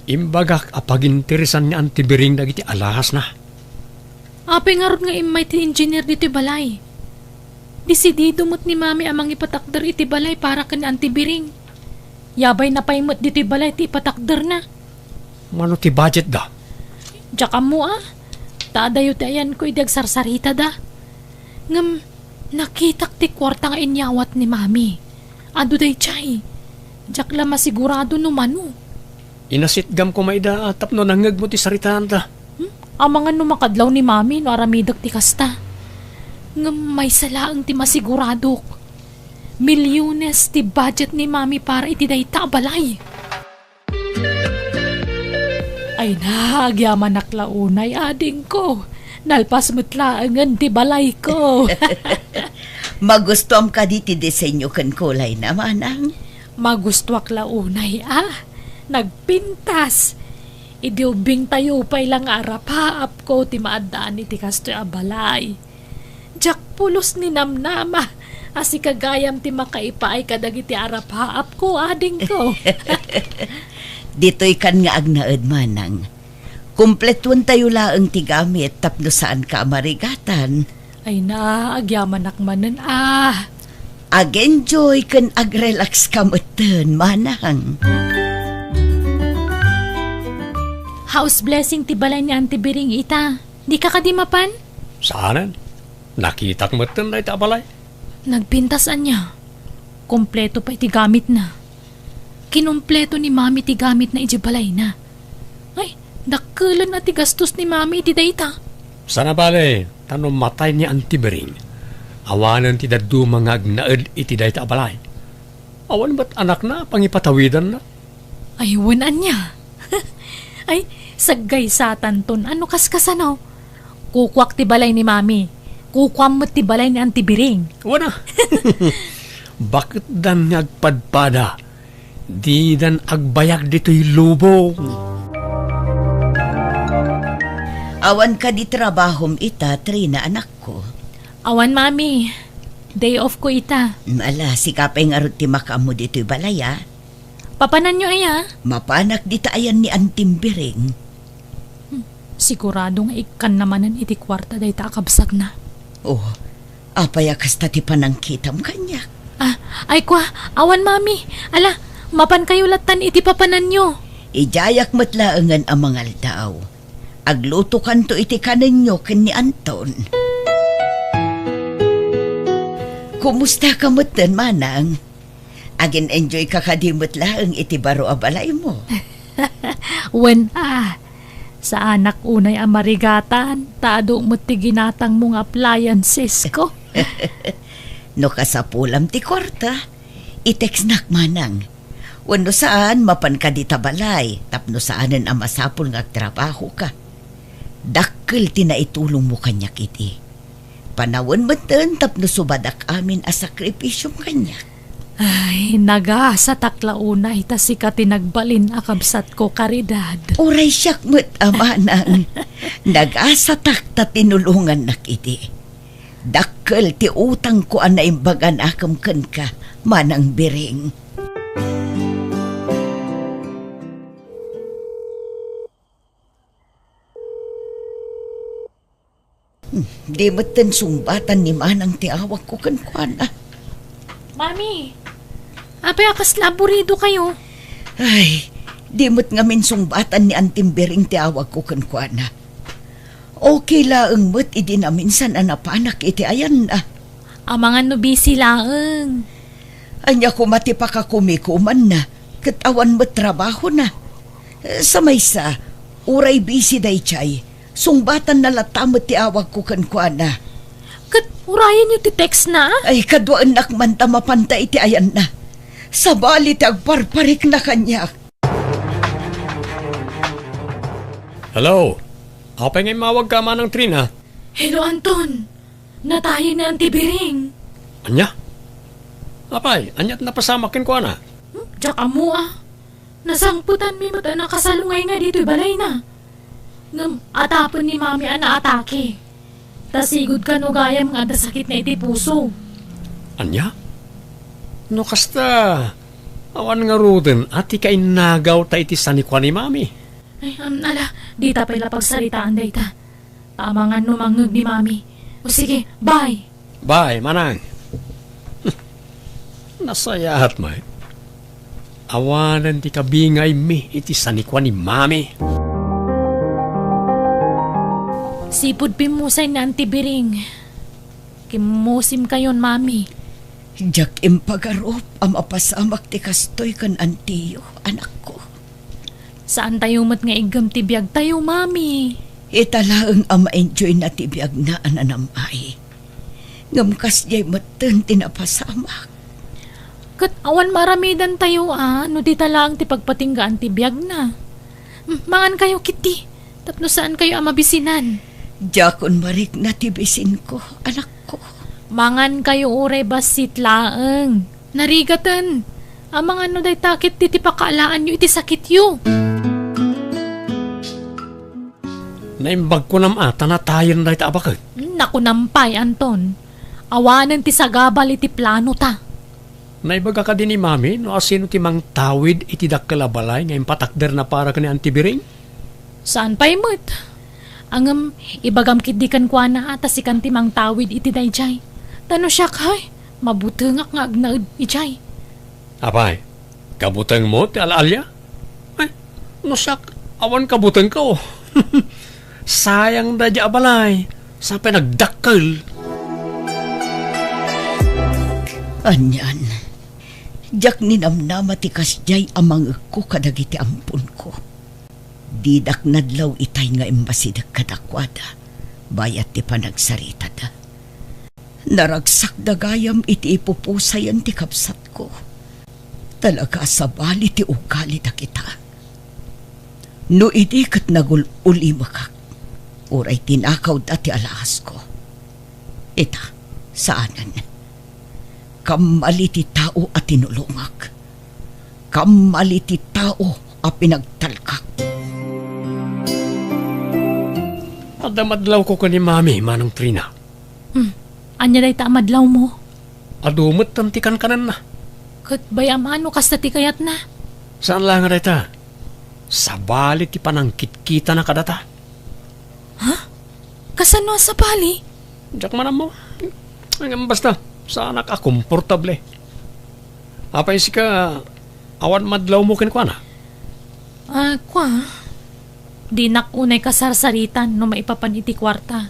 Imbagak a paginteresan ni Auntie Biring dagiti alahasna. Apay ngarud nga immay ti engineer ditoy balay? Desidido met ni Mami a mangipatakder iti balay para ken ni Auntie Biring. Yabayna pay met ditoy balay ti ipatakderna. Mano ti budgetda? Diak ammo a. Ta adayo ti ayanko idi agsarsaritada. Ngem, nakitak ti kuarta nga inyawat ni Mami. Adu daydiay. Diak la masigurado no mano. Inasitgam koma ida tapno nangngegmo ti saritaanda. Hmm? Amangan no makadlaw ni Mami no aramidek ti kasta. Ngem maysa laeng ti masiguradok. Milyones ti budget ni Mami para iti dayta a balay. Ay na, agyamanak la unay, adingko. Nalpas met laengen ti balayko. Magustuam kadi ti disenyo ken kulayna, manang? Magustuak la unay a. Nagpintas. Idi ubbingtayo pay la nga arapaapko ti maaddaan iti kastoy a balay. Diak pulos ni namnama a sika gayam ti makaipaay kadagiti arapaapko, adingko. Ditoy kan nga agnaed, manang. Kumpletuentayo laeng ti gamit tapno saanka a marigatan. Ay na, agyamanak manen a. Ag-enjoy ken ag-relax ka metten, manang. House blessing ti balay ni Auntie Biring ita. Dika kadi mapan? Saanen. Nakitak metten dayta a balay. Nagpintas ania? Kompleto pay ti gamitna. Kinumpleto ni Mami ti gamitna idiay balayna. Ay, dakkelen a ti gastos ni Mami iti dayta. Sana bale, ta no matay ni Auntie Bering, awanen ti dadduma nga agnaed iti dayta a balay. Awan met anakna a pangipatawidanna. Ay, wen ania? Ay, saggaysatanton. Ano, kaskasano? Kukuak ti balay ni Mami. Kukuam met ti balay ni Auntie Bering. Wana. Baketdan nga agpadpada. Didan agbayag ditoy lubong. Awan kadi trabahom ita, Trina, anakko? Awan, Mami. Day off ko ita. Ala, sika pay ngarud ti makaammo ditoy balay, a. Papananyo aya? Mapanak dita ayan ni Auntie Bering. Hmm, sigurado nga ikkanna manen iti kuarta dayta a kabsatna. Oh, apay a kasta ti panangkitam kaniak? Ah, ay kua, awan, Mami. Ala, mapankayo lattan iti papananyo. Idiayak met laengen a mangaldaw. Aglutokanto iti kanenyo ken ni Anton. Kumusta ka metten, manang? Agin-enjoy ka kadi met laeng iti baro a balaymo? Wen a, saanak unay a marigatan, ta adu met ti ginatangmo nga appliancesko. No kasapulam ti kuarta, i-textnak manang. Wenno saan, mapanka dita balay, tapno saanen a masapul nga agtrabahoka. Dakkel ti naitulongmo kaniak idi. Panawen metten tapno subadak amin a sakripisiom kaniak. Ay, nagasatak la unay ta sika ti nagbalin a kabsatko, Caridad. Uray siak met a manang. Nagasatak ta tinulongannak idi. Dakkel ti utangko a naimbag a naakem kenka, Manang Biring. Hmm, di metten sungbatan ni Manang ti awagko kenkuana. Mami, apay a kasla aburidokayo? Ay, di met ngamin sungbatan ni Auntie Biring ti awagko kenkuana. Okay laeng met idi naminsan a napanak iti ayanna. Amangan no busy laeng. Ania koma ti pakakumikumanna, ket awan met trabahona. Sa maysa, uray busy daydiay, sungbatanna latta met ti awagko kenkuana. Ket urayenyo ti textna, a? Ay, kaduaennak man ta mapanta iti ayanna. Sabali ti agparparikna kaniak. Hello? Apay nga immawagka, Manang Trina? Hello, Anton. Natayen ni Auntie Biring. Ania? Apay, ania ti napasamak kenkuana? Hmm, diak ammo, a. Nasangpetanmi met a nakasalungay nga ditoy balayna. Ngem atapen ni Mami a naatake. Ta sigud kano gayam nga adda sakitna iti puso. Ania? No kasta, awan ngaruden a ti kainnagawta iti sanikua ni Mami. Ay, am, ala, dita pay la pagsaritaan dayta. Ta amangan no mangngeg ni Mami. O sige, bye! Bye, Manang. Nasayaat met. Awanen ti kabingaymi iti sanikua ni Mami. Sipud pimmusay ni Auntie Biring. Kimmusimkayon, Mami. Diak impagarup a mapasamak ti kastoy ken antiyo, anakko. Saantayo met nga iggem ti biagtayo, Mami. Ita laeng a ma-enjoyna ti biagna a nanam-ay. Ngem kasdiay metten ti napasamak. Ket awan maaramidantayo a no dita laeng ti pagpatinggaan ti biagna. Hmm, mangankayo ketdi, tapno saankayo a mabisinan. Diakon marikna ti bisinko, anakko. Mangankayo uray bassit laeng. Narigaten. Amangan no dayta ketdi ti pakaalaanyo iti sakityo. Naimbagko nam a ta natayen dayta a baket. Nakunam pay, Anton. Awanen ti sagabal iti planota. Naibaga kadi ni Mami no asino ti mangtawid iti dakkel a balay nga impatakderna para ken ni Auntie Biring? Saan pay met. Ngem, ibagam ketdi kenkuana a ta sikan ti mangtawid iti daydiay. Ta no siak, hay, mabutengak nga agnaed idiay. Apay, kabutengmo ti al-alia? Ay, no siak, awan kabutengko. Sayang daydiay a balay, sapay nagdakkel. Anian, diak ninamnama ti kasdiay a mangekko kadagiti amponko. Didak nadlaw itay nga immasideg kadakuada. Bayat ti panagsaritada, naragsakda gayam iti ipupusayen ti kabsatko. Talaga a sabali ti ugali dagita. No idi ket nagul-ulimekak, uray tinakawda ti alaasko. Ita, saanen. Kammali ti tao a tinulongak. Kammali ti tao a pinagtalkak. Adda madlawko ken ni Mami, Manang Trina. Hmm. Ania dayta a madlawmo? Adu metten ti kankanenna. Ket bay-am a no kasta ti kayatna? Saan la nga dayta. Sabali ti panangkitkitana kadata. Ha? Kasano a sabali? Diak man ammo. Ngem basta, saanak a komportable. Apay sika, awan madlawmo kenkuana? Ah, kua, dinak unay kasarsaritan no maipapan iti kuarta.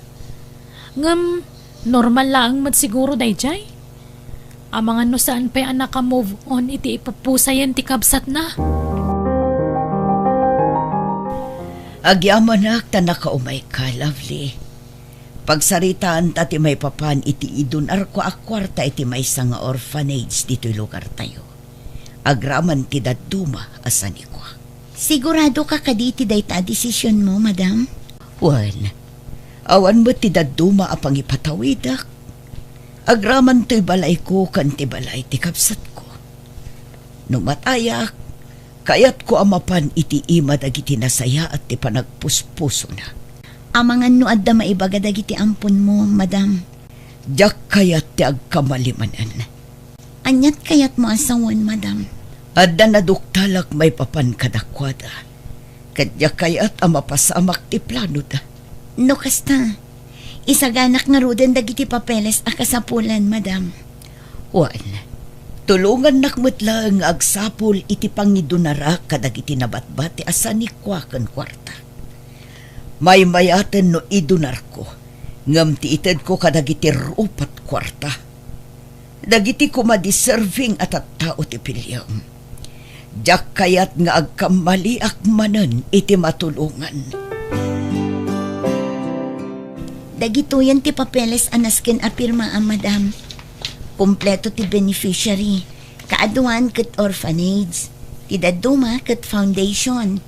Ngem, normal laeng met siguro daydiay. Amangan no saan pay a naka-move on iti ipupusayen ti kabsatna. Agyamanak ta nakaumayka, Lovely. Pagsaritaanta ti maipapan iti idunarko a kuarta iti maysa nga orphanage ditoy lugartayo. Agraman ti dadduma a sanikua. Siguradoka kadi iti dayta a desisionmo, madam? Wen, awan met ti dadduma a pangipatawidek. Agraman toy balayko ken ti balay ti kabsatko. No matayak, kayatko a mapan iti ima dagiti nasayaat ti panagpuspusona. Amangan no adda maibaga dagiti amponmo, madam. Diak kayat ti agkamali manen. Aniat kayatmo a sawen, madam? Adda naduktalak maipapan kadakuada. Ket diak kayat a mapasamak ti planoda. No kasta, isaganak ngaruden dagiti papeles a kasapulan, madam. Wen, tulongannak met laeng nga agsapul iti pangidunarak kadagiti nabatbati a sanikua ken kuarta. Maymayaten no idunarko, ngem ti itedko kadagiti rupat kuarta. Dagiti koma deserving a tattao ti piliem. Diak kayat nga agkammaliak manen iti matulongan. Dagitoyen ti papeles a nasken a pirmaam, madam. Kompleto ti beneficiary, kaaduan ket orphanage, ti dadduma ket foundation.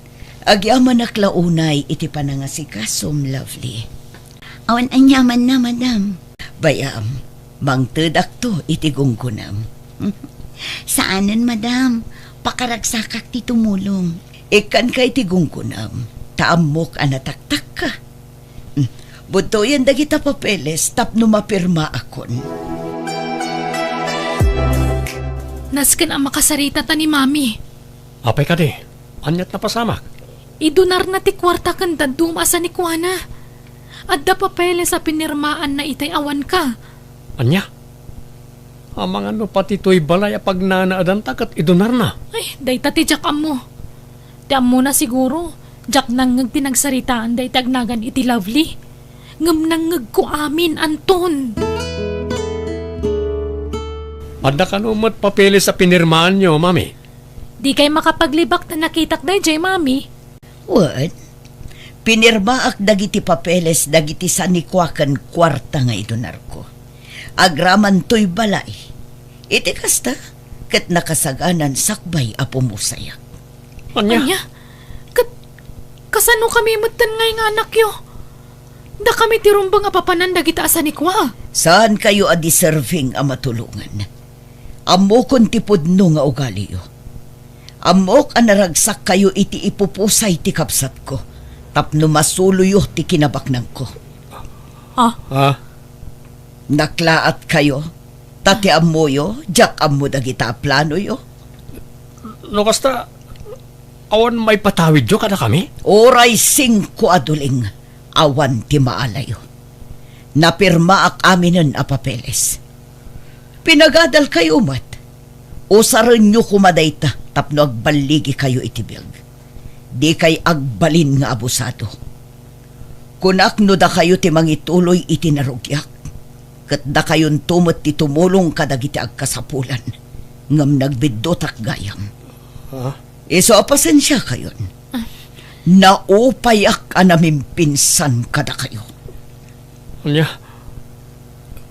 Agyamanak la unay iti panangasikasom, Lovely. Awan aniamanna, madam. Bay-am, mangtedakto iti gunggonam. Saanen, madam. Pakaragsakak ti tumulong. Ikkanka iti gunggonam, ta ammok a nataktakka. Hmm. Budtoyen dagita papeles tapno mapirmaakon. Nasken a makasaritata ni Mami. Apay kadi? Aniat napasamak? Idunarna ti kuarta ken dadduma a sanikuana. Adda papeles a pinirmaanna itay awanka. Ania? Amangan no pati toy balay a pagnanaedanta ket idunarna. Ay, dayta ti diak ammo. Ti ammona siguro, diak nangngeg ti nagsaritaanda iti agnagan iti Lovely. Ngem nangngegko amin, Anton. Adda kano met papeles a pinirmaanyo, Mami? Dikay makapaglibak ta nakitak daydiay, Mami. Wen, pinirmaak dagiti papeles dagiti sanikua ken kuarta nga idunarko. Agraman toy balay. Iti kasta, ket nakasaganan sakbay a pumusayak. Ania? Ania? Ket kasano kami metten ngay nga anakyo? Dakami ti rumbeng a papanan dagita a sanikua. Saankayo a deserving a matulongan. Ammokon ti pudno nga ugaliyo. Ammok a naragsakkayo iti ipupusay ti kabsatko tapno masuloyo ti kinabaknangko. Ah? Ah? Naklaatkayo, ta ti ammoyo, diak ammo dagita a planoyo. No kasta, awan maipatawidyo kadakami? Uray singko a duling, awan ti maalayo. Napirmaak aminen a papeles. Pinagadalkayo met. Usarenyo koma dayta tapno agballigikayo iti biag. Dikay agbalin nga abusado. Kunak no dakayo ti mangituloy iti narugiak, ket dakayonto met ti tumulong kadagiti agkasapulan, ngem nagbiddutak gayam. Ha? Isu a pasensiakayon. Naupayak a namimpinsan kadakayo. Ania?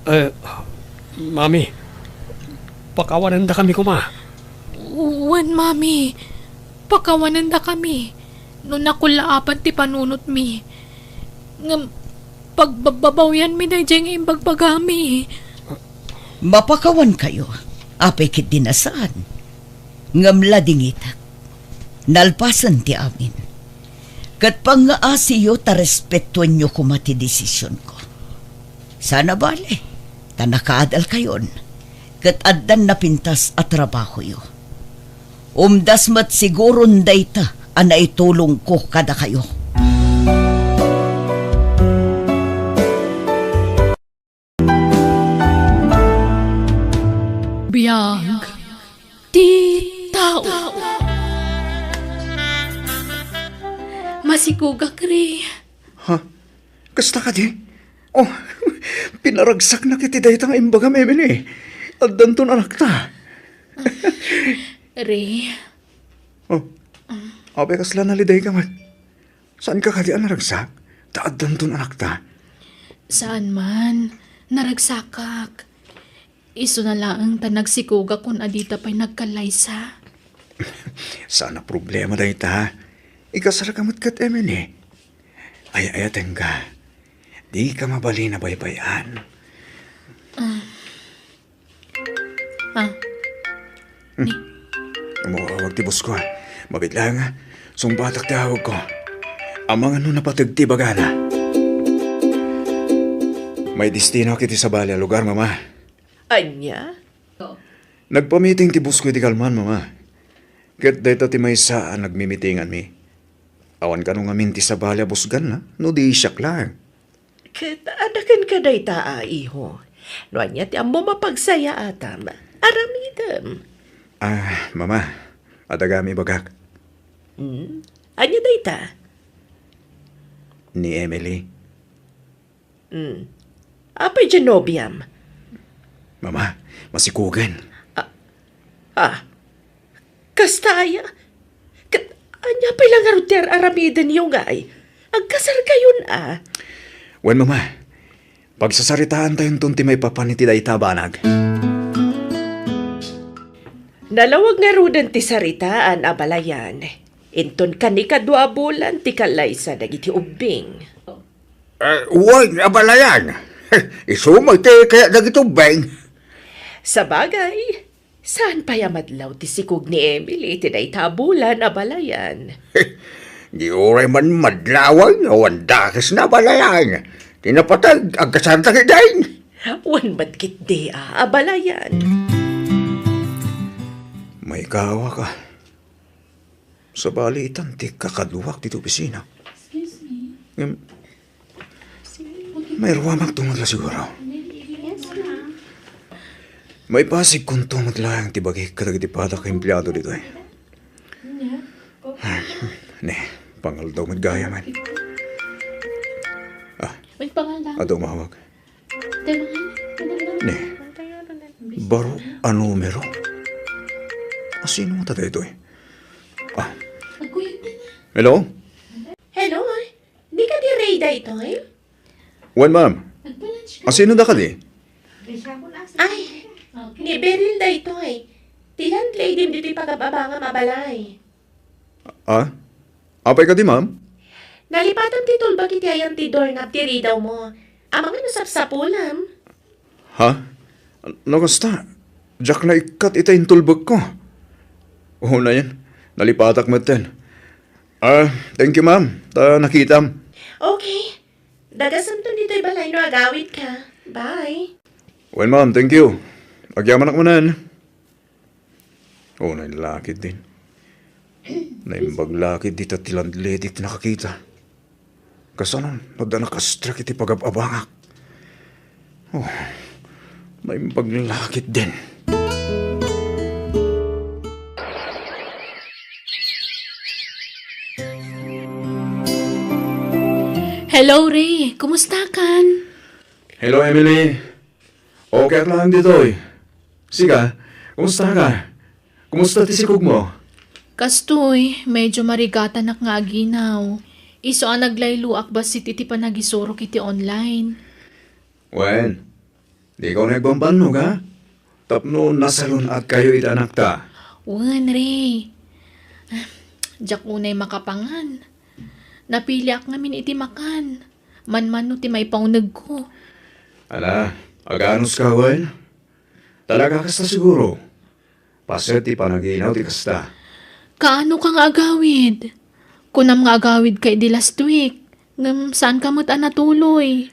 Eh, Mami, pakawanendakami koma. Wen, Mami, pakawanendakami no nakullaapan ti panunotmi. Ngem pagbabbabawianmi daydiay nga imbagbagami. Mapakawankayo, apay ketdi a saan. Ngem ladingitek, nalpasen ti amin. Ket pangngaasiyo ta respetuenyo koma ti desisionko. Saan a bale, ta nakaadalkayon, ket addan napintas a trabahoyo. Umdas met siguron dayta a naitulongko kadakayo. Biag ti tao. Masikugak, Ray. Ha? Kasta kadi? Oh, pinaragsaknak iti dayta nga imbagam, Emily. Addanton anakta. Ray. Oh, apay kasla nalidayka met? Saanka kadi a naragsak? Ta addanton anakta. Saan man. Naragsakak. Isuna laeng ta nagsikugak kun adita pay nagkallaysa. Saan a problema dayta. Ikasarka met ket Emily. Ay-ayatenka. Dika mabalin a baybay-an. Ah. Ah. Hmm. Ni. Umawawag ti boss ko, ah. Mabiit laeng, ah. Sungbatak ti awagko. Amangan no napateg ti ibagana. May destinoak iti sabali a lugar, Mama. Ania? Nagpamiting ti boss ko iti kalman, Mama. Ket dayta ti maysa a nagmimitinganmi. Awan kano ngamin ti sabali a busganna, no di siak laeng. Ket adda kenka dayta a iho. No ania ti ammom a pagsayaatam, aramidem. Ah, Mama, adda gayam ibagak. Hmm? Ania dayta? Ni Emily. Hmm. Apay diay nobiam? Mama, masikugen. Ah, ah. Kasta aya? Ket ania pay la ngarud ti ar-aramidenyo ngay? Agkasarkayon a. Wen, Mama, pagsasaritaantayonton ti maipapan iti dayta a banag. Nalawag ngaruden ti saritaan, abalayan. Inton kanikadua a bulan ti kallaysa dagiti ubbing. Eh, wen, abalayan. Isu met ti kayat dagiti ubbing. Sabagay, saan pay a madlaw ti sikog ni Emily iti dayta a bulan, abalayan? Di uray man madlawen, awan dakesna, abalayan. Ti napateg, agkasarda ketdin. Wen met ketdi a, abalayan. Maikawak a. Sabali itan ti kakaduak ditoy opisina. Excuse me. Ngem, mairuamak to met la siguro. Yes, ma'am. Maipasigkonto met laeng ti bagik kadagiti padak a empleado ditoy. Ne, pangaldaw met gayam. Ah, May pangaldaw. Adu umawag. Te, mga, Ne. Baro a numero. Asino ta daytoy? Ah. Agkuyog na na. Hello? Hello? Di kadi Ray daytoy? Wen, ma'am. Nagpa-lunch ka? Asino da kadi? Ay, ni Beryl daytoy. Ti landlady ditoy pagab-abangam a balay. Ah? Apay kadi, ma'am? Nalipatam ti tulbek iti ayan ti doorknob ti ridawmo. Amangan no sapsapulam. Ha? No kasta, diak naikkat ita intulbekko. Unayen, nalipatak metten. Ah, thank you, ma'am. Ta nakitam. Okay. Dagasemton ditoy balay no agawidka. Bye. Well, ma'am, thank you. Agyamanak manen. Oh, naimbag la ketdin. Naimbag la ketdi ta ti landlady ti nakakita. Kasano no adda nakastrak iti pagab-abangak? Oh, naimbag la ketdin. Hello, Ray. Kumusta kan? Hello, Emily. Okay ak laeng ditoy. Sika, kumusta ka? Kumusta ti sikogmo? Kastoy, medyo marigatanak nga aginaw. Isu a naglayloak bassit iti panagisurok iti online. Wen, dika unay agbambannog, ha? Tapno nasalun-atkayo iti anakta. Wen, Ray. Diak unay makapangan. Napiliak ngamin iti makan. Manmano ti maipaunegko. Ala, aganuska, wen? Talaga kasta siguro? Paset ti panaginaw ti kasta. Kaano ka nga agawid? Kunam nga agawid ka idi last week, ngem saan ka met a natuloy.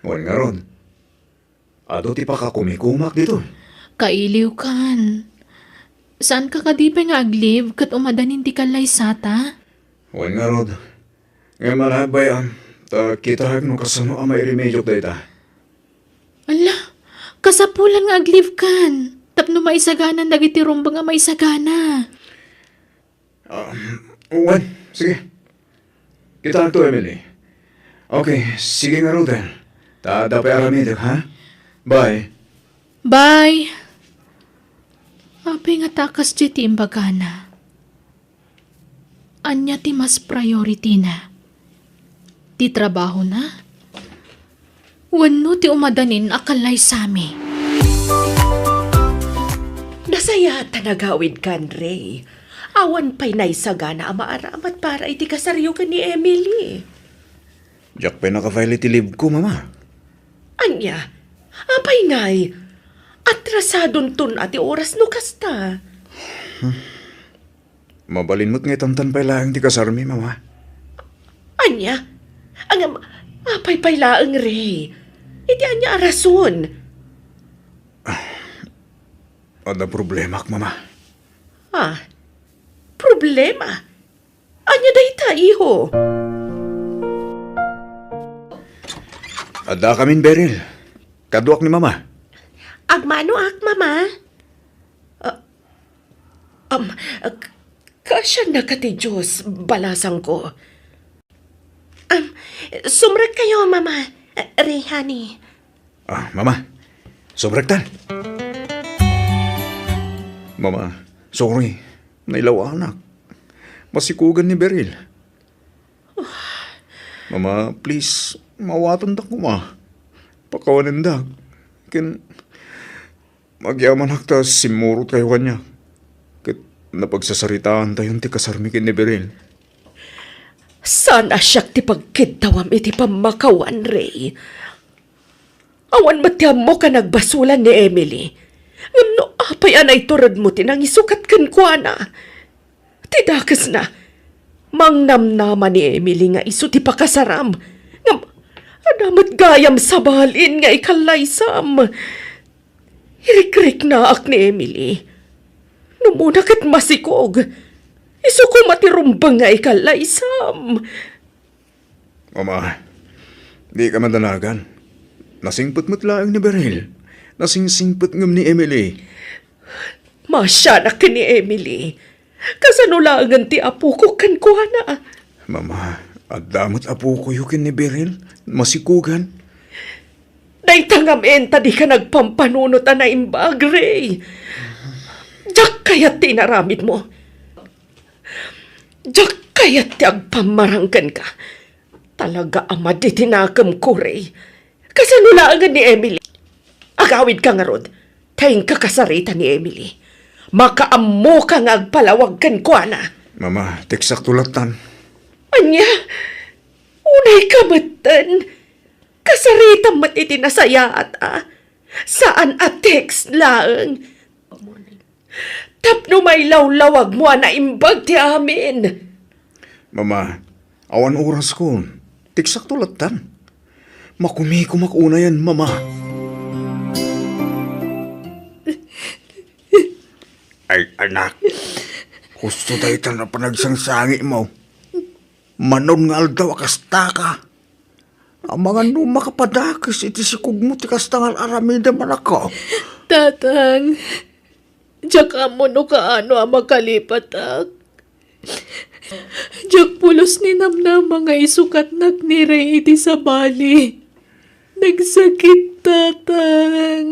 Wen ngarud, adu ti pakakumikumak ditoy. Kailiw kan. Saan ka kadi pay nga ag-leave ket umadanin ti kallaysata? Wen ngarud, ngem ala, bay-am, ta kitaek no kasano a mairemediok dayta. Ala, kasapulan nga ag-leave kan, tapno maisaganan dagiti rumbeng a maisagana. Um, wen, sige. Kitaekto, Emily. Okay, sige ngaruden. Ta adda pay aramidek, ha? Bye. Bye. Apay nga ta kasdiay ti imbagana? Ania ti mas priority-na? Ti trabahona? Wenno ti umadanin a kallaysami? Nasayaat ta nagawidkan, Ray. Awan pay naisagana a maaramat para iti kasaryo ken ni Emily. Diak pay naka-file iti leave-ko, Mama. Ania? Apay ngay? Atrasadonton a ti oras no kasta. Mabalin met nga itantan pay laeng ti kasarmi, Mama. Ania? Ngem, apay pay laeng, Ray? Iti ania a rason? Adda problemak, Mama. Ah, problema? Ania dayta, iho? Addakamin, Beryl. Kaduak ni Mama. Agmanoak, Mama. Ah, um, k-, kaasiannaka ti Dios, balasangko. Um, sumrekkayo, Mama. Ray, honey. Ah, Mama. Sumrektan. Mama, sorry. Nailawanak. Masikugan ni Beryl. Mama, please, maawatandak koma. Pakawanendak. Ken agyamanak ta simmurotkayo kaniak. Ket napagsasaritaantayon ti kasarmi ken ni Beryl. Saan a siak ti pagkiddawam iti pammakawan, Ray. Awan met ti ammok a nagbasolan ni Emily. Ngem no apay a naituredmo ti nangisukat kenkuana? Ti dakesna, mangnamnama ni Emily nga isu ti pakasaram. Ngem adda met gayam sabalin nga ikallaysam. Irikriknaak ni Emily. No umuna ket masikog, isu koma ti rumbeng nga ikallaysam. Mama, dika madanagan. Nasingpet met laeng ni Beryl. Nasingsingpet ngem ni Emily. Maasianak ken ni Emily. Kasano laengen ti apoko kenkuana? Mama, adda met apokoyo ken ni Beryl. Masikugan. Dayta ngamin ta dika nagpampanunot a naimbag, Ray. Diak kayat ti inaramidmo. Diak kayat ti agpammarang kenka. Talaga a madi ti nakemko, Ray. Kasano laengen ni Emily? Agawidka ngarud, ta inka kasarita ni Emily. Makaammoka nga agpalawag kenkuana. Mama, tekstakto lattan. Ania? Unayka metten. Kasaritam met iti nasayaat a. Saan a text laeng. Tapno mailawlawagmo a naimbag ti amin. Mama, awan orasko. Tekstakto lattan. Makumikumak unayen, Mama. Ay, anak. Husto dayta a panagsangsangitmo. Manon nga aldaw a kastaka. Amangan no makapadakes iti sikogmo ti kasta nga ar-aramidem, anakko. Tatang, diak ammo no kaano a makalipatak. Diak pulos ninamnama nga isukatnak ni Ray iti sabali. Nagsakit, Tatang.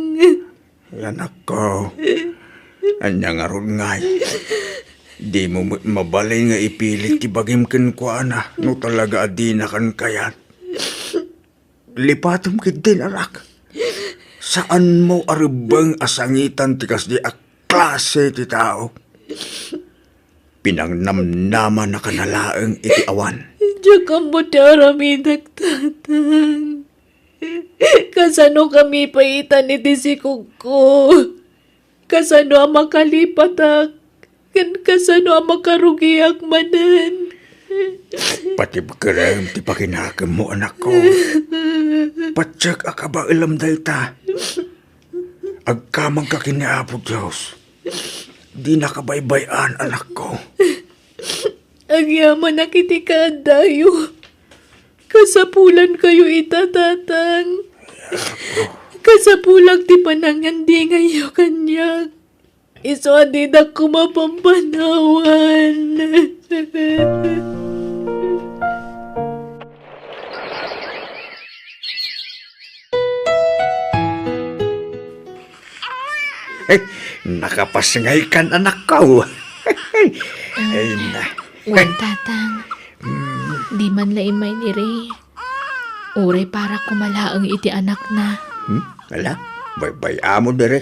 Ay, anakko, ania ngarud ngay? Dimo met mabalin nga ipilit ti bagim kenkuana no talaga a dinakan kayat. Lipatem ketdin, anak. Saanmo a rebbeng a sangitan ti kasdi a klase ti tao. Pinangnamnamanaka na laeng iti awan. Diak ammo ti aramidek, Tatang. Kasano kami paitan iti sikogko? Kasano a makalipatak? Ken kasano a makarugiak manen? Patibkerem ti pakinakemmo, anakko. Patiek a kabaelam dayta. Agkamangka ken ni Apo Dios. Dinaka baybay-an, anakko. Agyamanak iti kaadayo. Kasapulankayo ita, Tatang. Kasapulak ti panangandingayyo kaniak. Isu a didak koma pampanawan. Eh, nakapasngaykan, anakko. Ay, na. Wen, Tatang. Di man la immay ni Ray. Uray para koma laeng iti anakna. Hmm? Ala, baybay-am diri.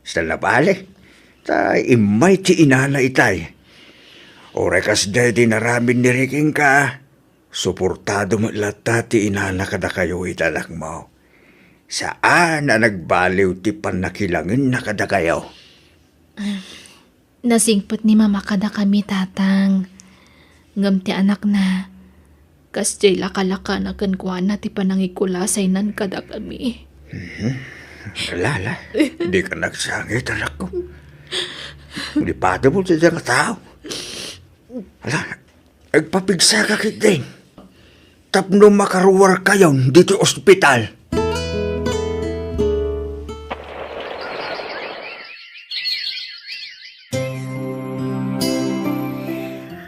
Sa labali. Ta immay ti inana itay. Uray kasdiay ti inaramid ni Ray kenka, suportado met latta ti inana kadakayo iti anakmo. Saan a nagbaliw ti pannakilangenna kadakayo. Nasingpet ni Mama kadakami, Tatang. Ngem ti anakna, kasdiay lakalakana kenkuana ti panangikulasaynan kadakami. Mhm. Ala, ala. Dika nagsangit, anakko. Lipatemo ti dayta nga tao. Ala, agpapigsaka ketdin tapno makaruarkayon ditoy ospital.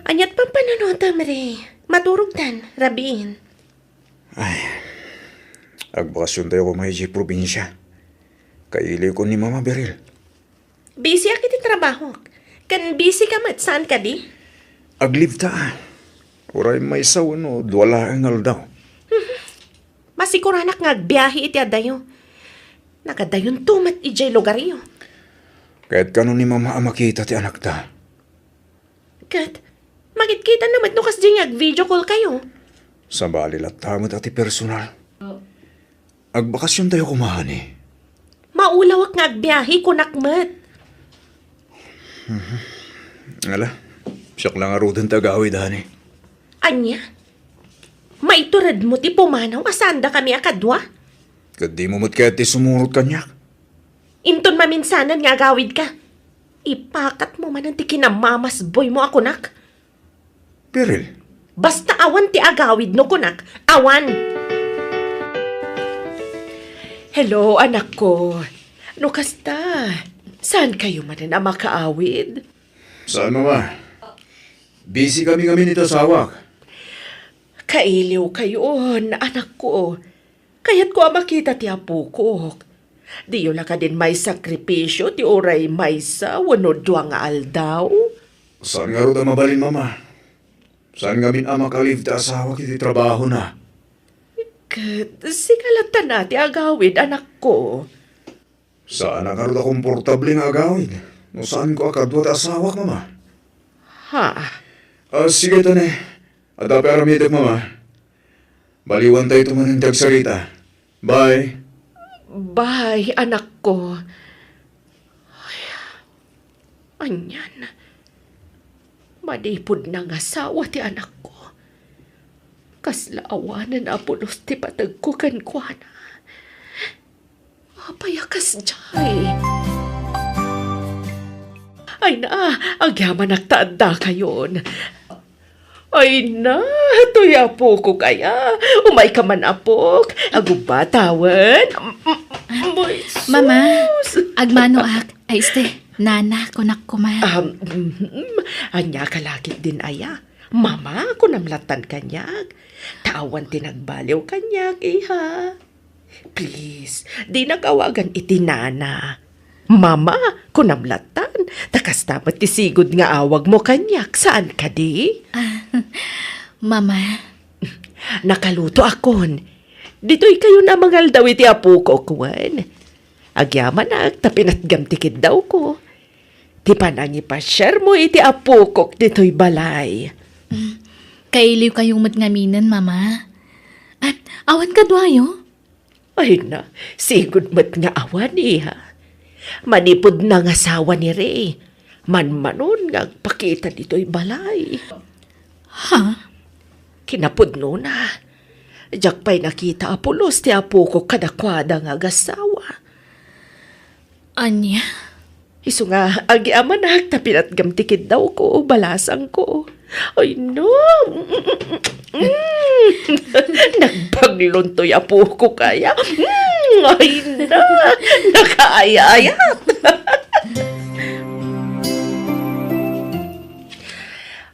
Aniat pampanunotam, Ray? Maturogtan, rabiin. Ay, agbakasiontayo koma idiay probinsia. Kailiwko ni Mama, Beryl. Busy-ak iti trabahok. Ken busy ka met, saan kadi? Ag-leave ta. Uray maysa wenno dua laeng nga aldaw. Masikuranak nga agbiahe iti adayo. Nagadayonto met idiay lugaryo. Ket kano ni Mama a makita ti anakta? Ket, makitkitanna met no kasdiay nga ag-video call kayo. Sabali latta met a ti personal. Agbakasiontayo koma, honey. Maulawak nga agbiahe, kunak met. Mhm. Ala, siak la ngaruden ti agawid, honey. Ania? Maituredmo ti pumanaw a saandakami a kadua? Ket dimo met kayat ti sumurot kaniak? Inton maminsanan nga agawidka, ipakatmo manen ti kinamamasboymo a kunak. Beryl. Basta awan ti agawid no kunak, awan. Hello, anakko. No kasta, saan kayo manen a makaawid? Saan, Mama? Busy kami ngamin iti asawak. Kailiw kayon, anakko. Kayatko a makita ti apokok. Diyo la kadin maisakripisio ti uray maysa wenno dua nga aldaw? Saan ngarud a mabalin, Mama. Saan ngamin a makalive ti asawak iti trabahona. Ket sika latta ti agawid, anakko. Saan a ngarud a komportable nga agawid no saanko a kadua ti asawak, Mama. Ha? Ah, sige, ta ne. Adda pay aramidek, Mama. Baliwantayto manen ti agsarita. Bye. Bye, anakko. Ay, anian. Manipud nangasawa ti anakko. Kasla awanen a pulos ti pategko kenkuana. Apay a kasdiay? Ay na, agyamanak ta adda kayon. Ay na, toy apokok aya. Umayka man, apok. Agubba, tawen. Mama, agmanoak. Ay, este, nana, kunak koma. Um, mhm. Ania ka la ketdin aya? Mama, kunam lattan kaniak. Ta awan ti nagbaliw kaniak, iha. Please, dinak awagan iti nana. Mama, kunam lattan, ta kasta met ti sigud nga awagmo kaniak, saan kadi? Ah, Mama. Nakalutoakon. Ditoy kayon a mangaldaw iti apokok, wen. Agyamanak ta pinatgam ti kiddawko. Ti panangipasiarmo iti apokok ditoy balay. Mm. Kailiwkayo met ngaminen, Mama. Ah, awan kaduayo? Ay na, sigud met nga awan, iha. Manipud nangasawa ni Ray, manmanon nga agpakita ditoy balay. Ha? Kinapudnona, diak pay nakita a pulos ti apokok kadakuada nga agasawa. Ania? Isu nga, agyamanak ta pinatgam ti kiddawko, balasangko. Ay, no. Mm. Nagbaglon toy apokok aya. Mm, ay, na. Nakaayayat.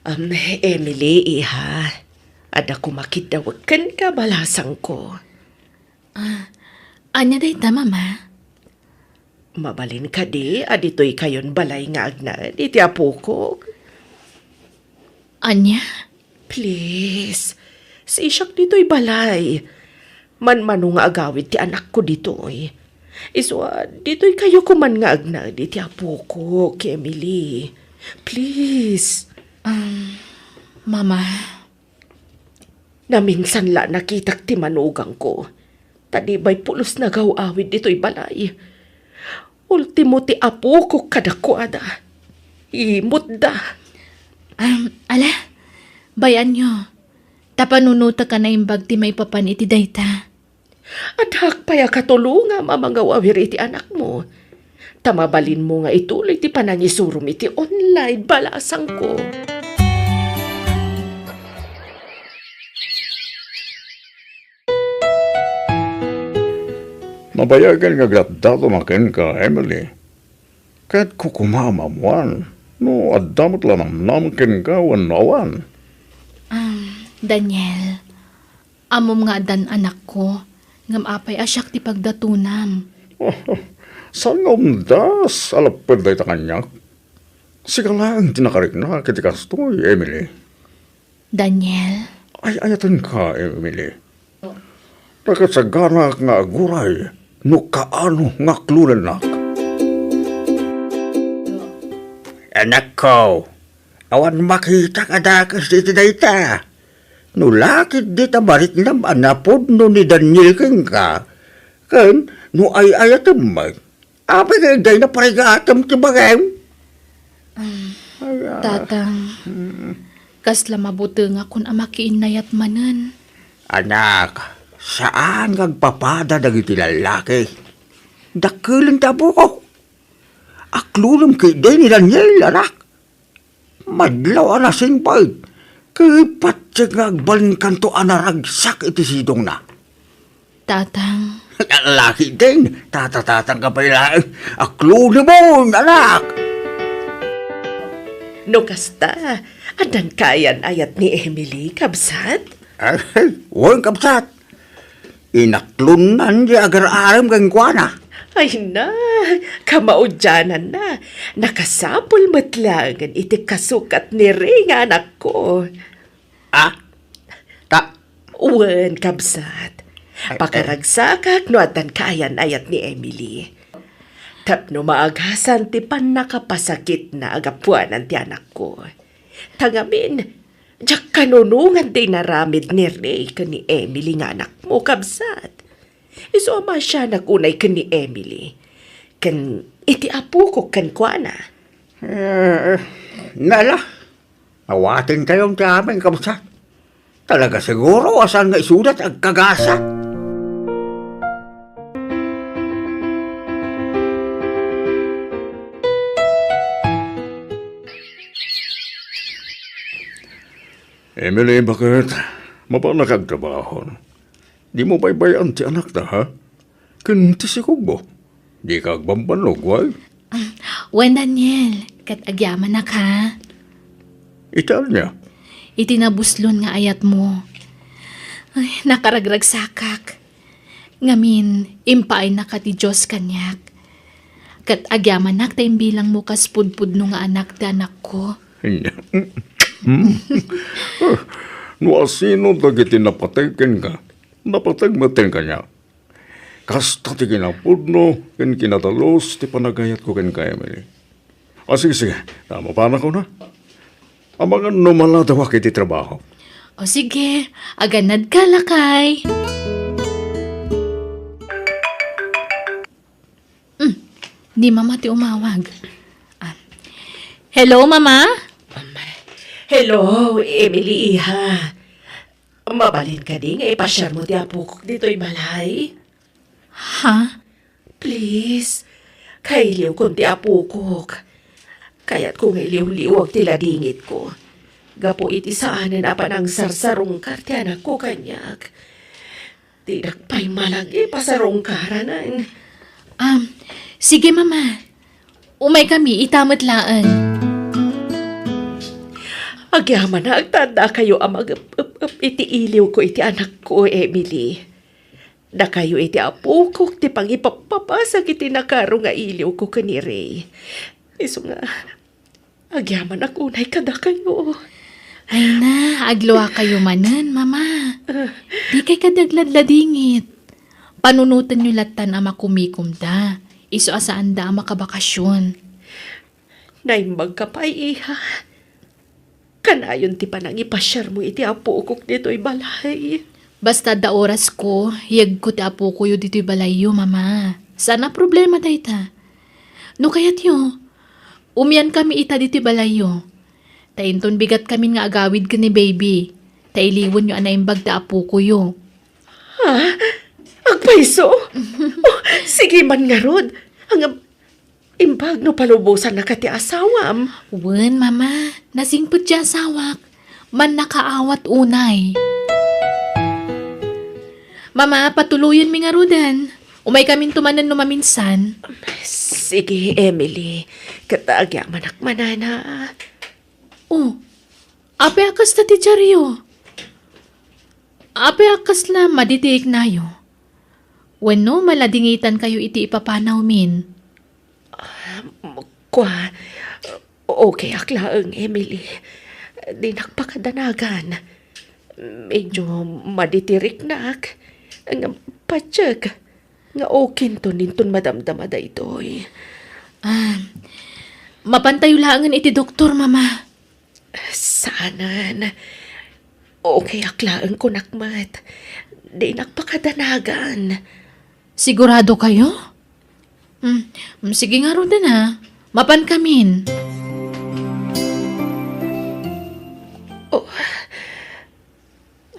Um, Emily, iha. Adda koma kiddawek kenka, balasangko. Ah, ania dayta, Mama? Mabalin kadi a ditoy kayon balay nga agnaed iti apokok? Ania? Please, sisiak ditoy balay. Manmano nga agawid ti anakko ditoy. Isu a, ditoy kayo koman nga agnaed iti apokok, Emily. Please. Um, Mama. Naminsan la nakitak ti manugangko, ta di bay pulos nagaw-awid ditoy balay. Ultimo ti apokok kadakuada. Imutda. Um, ala, bay-anyo. Ta panunotek a naimbag ti maipapan iti dayta. Addaak pay a katulongam a mangaw-awir iti anakmo. Ta mabalinmo nga ituloy ti panangisurom iti online, balasangko. Nabayagen nga agdatdaton kenka, Emily. Ket kukumaam a ammoan no adda met la namnama kenka wenno awan. Um, Daniel, ammom nga addan anakko, ngem apay a siak ti pagdatonam? Saan nga umdas a lapped dayta kaniak? Sika laeng ti nakariknak iti kastoy, Emily. Daniel? Ay-ayatenka, Emily. Nakasaganak nga aguray no kaano nga aklonennak. Anakko, awan makitak a dakes iti dayta. No la ketdi ta mariknam a napudno ni Daniel kenka, ken no ay-ayatem met, apay nga dayta parigatem ti bagim? Ah, ay, ah. Tatang, mm, kasla mabutengakon a makiinnayat manen. Anak, saan nga agpapada dagiti lallaki. Dakkelenta a buok. Aklonem ketdi ni Daniel, anak. Madlaw a nasingpet, ket patse nga agbalinkanto a naragsak iti sidongna. Tatang. Laki din, tatatatang ka pay laeng. Aklonemon, anak! No kasta, addan kaayan-ayat ni Emily, kabsat? Ay, wen, kabsat. Inaklonnan ti agar-arem kenkuana. Ay na, kamaudiananna. Nakasapul met laengen iti kasukat ni Ray nga anakko. Ah? Ta- Wen, kabsat. Ay, ay. Pakaragsakak no addan kaayan-ayat ni Emily. Tapno maagasan ti pannakapasakitna a gapuanan ti anakko. Ta ngamin, diak kanunongan ti inaramid ni Ray ken ni Emily nga anakmo, kabsat. Isu a maasianak unay ken ni Emily, ken iti apokok kenkuana. Eh, nala, awatenkayon ti amin, kabsat. Talaga siguro a saan nga isuda ti agkagasa. Emily, baket? Mapanak agtrabaho. Dimo baybay-an ti anakta, ha? Ken ti sikogmo, dika agbambannog, wen? Ah, wen, Daniel, ket agyamanak, ha? Iti ania? Iti nabuslon nga ayatmo. Ay, nakaragragsakak. Ngamin, impaaynak ti Dios kaniak. Ket agyamanak ta imbilangmo kas pudpudno nga anak ti anakko. Hmm. No asino dagiti napateg kenka, napateg met kaniak. Kasta ti kinapudno ken kinadalus ti panagayatko kenka, Emily. A, sige, sige. Tama pa na ko na. Amangan no maladawak iti trabaho. O sige, aganadka, lakay. Hmm, ni Mama ti umawag. Ah. Hello, Mama? Hello, Emily, iha. Mabalin kadi nga ipasiarmo ti apokok ditoy balay? Ha? Please, kailiwkon ti apokok. Kayatko nga iliwliwag ti ladingitko. Gapu iti saanen a panangsarsarungkar ti anakko kaniak. Dinak pay malag ipasarungkaranan. Um, sige, Mama. Umay kami, ita met laeng. Agyamanak ta addakayo a mag-ep-ep-ep iti iliwko iti anakko, Emily. Dakayo iti apokok ti pangipappabasag iti nakaro nga iliwko ken ni Ray. Isu nga, agyamanak unay kadakayo. Ay na, agluakayo manen, Mama. Ah. Dikay kadi agladladingit. Panunotenyo lattan a makumikomda. Isu a saanda a makabakasyon. Naimbagka pay, iha. Kanayon ti panangipasiarmo iti apokok ditoy balay. Basta adda orasko, yegko ti apokoyo ditoy balayyo, Mama. Saan a problema dayta. No kayatyo, umiankami ita ditoy balayyo. Ta inton bigatkamin nga agawid ken ni Baby, ta iliwenyo a naimbag ti apokoyo. Ha? Agpayso? Oh, sige man ngarud. Ang, imbag no palubosannaka ti asawam. Wen, Mama. Nasingpet ti asawak. Mannakaawat unay. Mama, patuloyenmi ngaruden. Umaykaminto manen no maminsan. Sige, Emily. Ket agyamanak manana. Oh, apay a kasta ti diaryo? Apay a kasla madi ti riknayo? Wenno maladingitankayo iti ipapanawmin? Ah, kua, okay ak laeng, Emily. Dinak pakadanagan. Medyo madi ti riknak. Ngem patiek nga okinton inton madamdama daytoy. Ah, mapantayo laengen iti doktor, Mama. Saanen. Okay ak laeng kunak met. Dinak pakadanagan. Sigurado kayo? Mm, mm, sige ngaruden a. Mapankamin. Oh,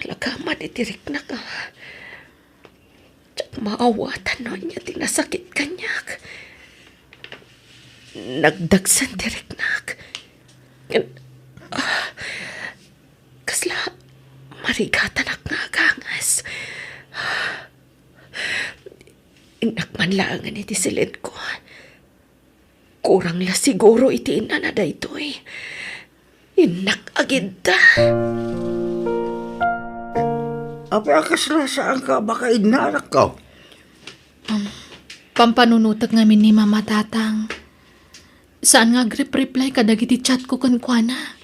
alagama iti riknak a. Diak maawatan no ania ti nasakit kaniak. Nagdagsen ti riknak. Ngem, ah, kasla marigatanak nga aganges. Innak man laengen iti silenko. Kurang la siguro iti innana daytoy. Innak agidda. Apay a kasla saanka a makainna, anakko? Um, pampanunotek ngamin ni Mama, Tatang. Saan nga agrep-reply kadagiti chatko kenkuana.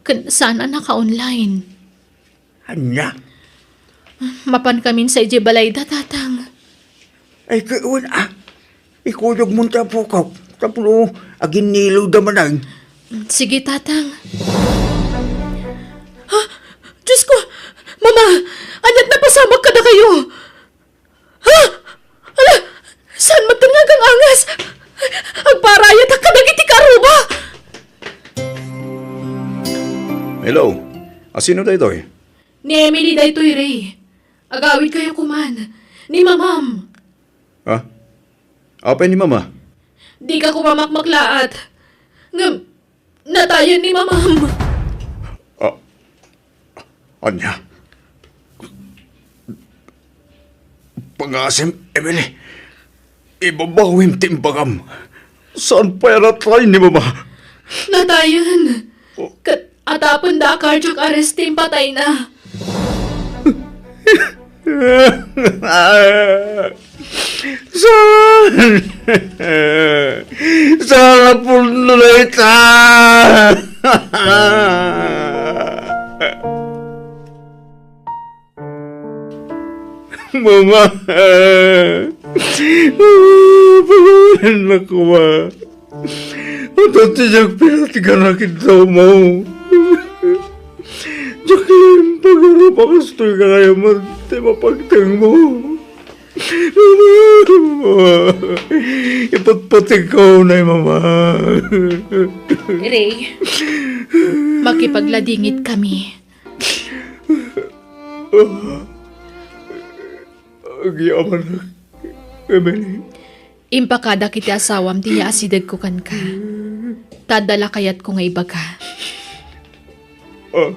Ken saan a naka-online. Ania? Mapankamin sa idiay balayda, Tatang. Ay, ket wen a. Ikuyogmon ti apokak tapno aginnilawda manen. Sige, Tatang. Ha? Diyos ko! Mama! Ania't napasamak kadakayo? Ha? Ala! Saan met nga aganges? Agparayatak kadagiti karuba! Hello? A, sino daytoy? Ni Emily daytoy, Ray. Agawidkayo koman. Ni Mamam. Ha? Apay ni Mama? Dika koma makmaklaat. Ngem, natayen ni Mamam. Ah, ania? Pangasim, Emily. Ibabawim ti imbagam. Saan pay a natay ni Mama? Natayen. Ket atapenda a cardiac arrest ti impatayna. Saan? Saan a pudno dayta? Mama! Mama, pagawanan na koma. Ato ti diak pinatgan a kidawmo. Jacqueline, pagarup a kastoy ka kayat met ti mapagtengmo. Mama! Ipatpategko unay, Mama. Ray, makipagladingit kami. Agyamanak, Emily. Impakadak iti asawam ti yaasidegko kenka. Ta adda la kayatko nga ibaga. Ah.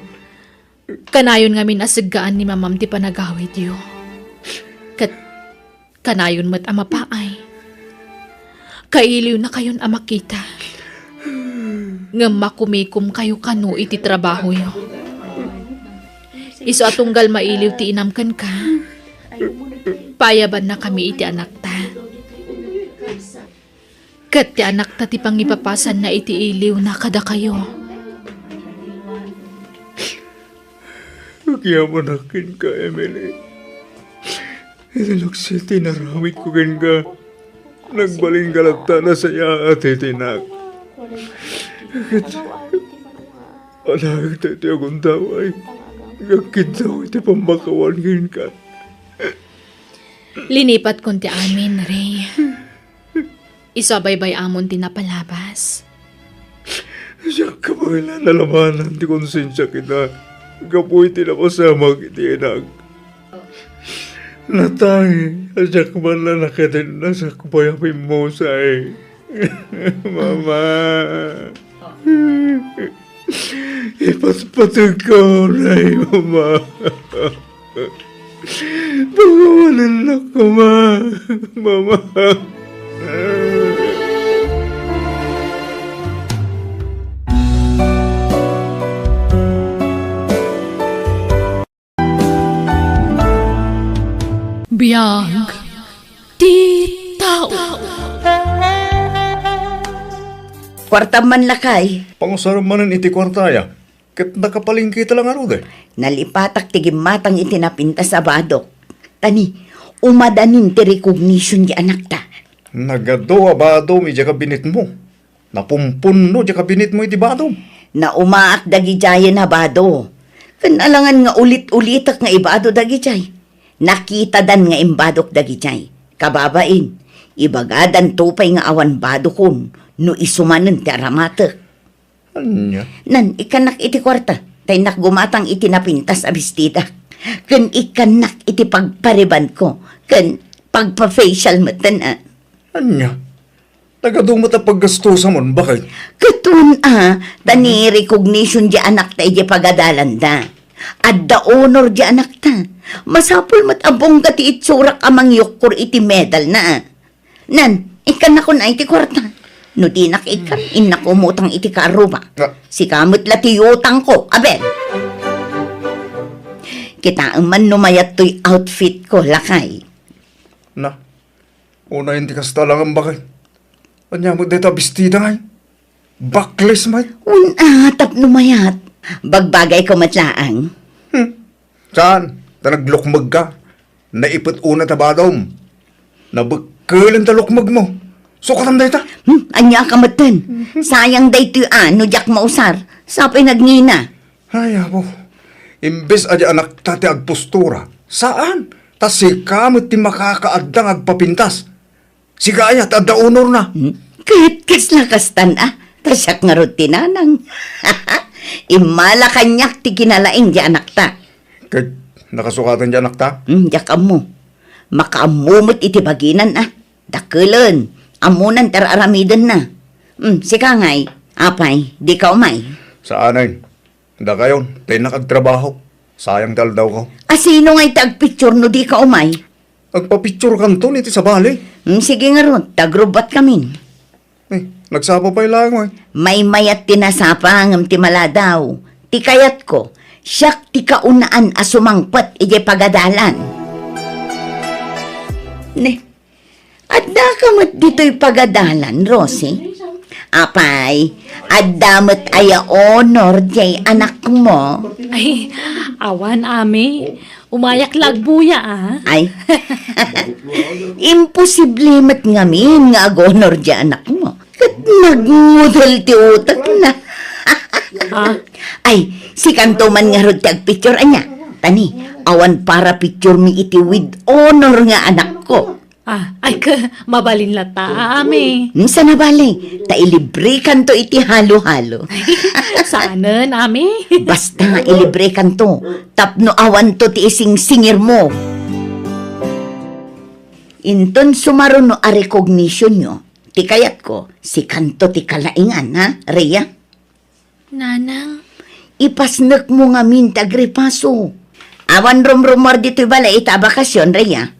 Kanayon ngamin a seggaan ni Mamam ti panagawidyo. Ket kanayon met a mapaay. Kailiwnakayon a makita. Ngem makumikomkayo kano iti trabahoyo. Isu a tunggal mailiw ti inam kenka, paayabannakami iti anakta. Ket ti anakta ti pangipapasanna iti iliwna kadakayo. Agyamanak kenka, Emily. Iti lukso ti inaramidko kenka, nagbalin ka latta a nasayaat ti tinak. Ket alaek daytoy a gundaway nga agkiddaw iti pammakawan kenka. Linipatkon ti amin, Ray. Isu a baybay-amon ti napalabas. Siak kabaelan a labanan ti konsensiak ita gapu iti napasamak iti inak. Natay a siak man la nakatenna sakbay a pimmusay. Mama. Ipatpategko unay, Mama. Pagawanan na koma, Mama. Biag ti tao. Kuartam man, lakay. Pangusarem manen iti kuartaya, ket nakapalengketa la ngarud, eh. Nalipatak ti gimmatang iti napintas a badok. Tani, umadanin ti recognition ti anakta. Nagadu a badom idiay kabinetmo. Napumpunno diay kabinetmo iti badom. Naumaak dagidiayen a bado. Ken alangan nga ulit-ulitek nga ibado dagidiay. Nakitadan nga imbadok dagidiay. Kababain, ibagadanto pay nga awan badokon no isu manen ti aramatek. Ania? Nan, ikkannak iti kuarta. Ta innak gumatang iti napintas a bestidak. Ken ikkannak iti pagparibanko. Ken pagpa-facial metten, a. Ania? Nagadu met a paggastusam, baket? Ket wen a, ta ni recognition diay anakta idiay pagadalanda. Adda honor diay anakta. Masapul met a bongga ti itsurak a mangyukkor iti medalna, a. Nan, ikkannakon a iti kuarta. No dinak ikkan, innak umutang iti karruba. Ah. Sika met la ti utangko, Abel. Kitaem man no mayat toy outfitko, lakay. Na, Unayen ti kasta, alangan, baket. Ania met dayta a bestida, ay? Bakles met. Wen a, tapno mayat. Bagbagayko met laeng. Hmm. Saan? Ta naglukmegka. Naipet unay ta badom. Nabekkelen ta lukmegmo. Sukatam dayta. Hmm, ania ka metten? Sayang daytoy a, no diak mausar. Sa pay nagngina. Ay, apo. Imbes a di anakta ti agpostura, saan? Ta sika met ti makakaadda nga agpapintas. Sika aya ti adda honorna. Hmm? Ket kasla kastan a, ta siak ngarud ti nanang. Immala kaniak ti kinalaing di anakta. Ket nakasukaten di anakta? Hmm, diak ammo. Makaammo met iti baginan a. Dakelen, ammonan ti ar-aramidenna. Hmm, sika ngay, apay, dika umay? Saanen. Dakayon, ta innak agtrabaho. Sayang ti aldawko. A, sino ngay ti agpicture no dika umay? Agpapicturekanton iti sabali. Hmm, sige ngarud, ta agrubbatkamin. Eh, nagsapa pay laeng, oy. Maymayat ti nasapa ngem ti maladaw. Ti kayatko, siak ti kaunaan a sumangpet idiay pagadalan. Ne, Addaka met ditoy pagadalan, Rosie? Apay, adda met aya honor jay anakmo? Ay, awan, Ami. Umayak la agbuya, a. Ay, imposible met ngamin nga ag-honor jay anakmo. Ket nagngudel ti utekna. Ah. Ay, sikanto man ngarud ti agpicture, ania? Tani, awan para picture mi iti with honor nga anakko. Ah, ay, ka, mabalin latta, Ami. Hmm, saan a bale, ta ilibrekanto iti halo-halo. Saanen, Ami. Basta ilibrekanto, tapno awanto ti isingsingirmo. Inton sumaruno a recognitionyo, ti kayatko, sikanto ti kalaingan, ha, Rhea? Nanang. Ipasnekmo ngamin ti agripaso. Awan rumrumuar ditoy balay ita a bakasion, Rhea.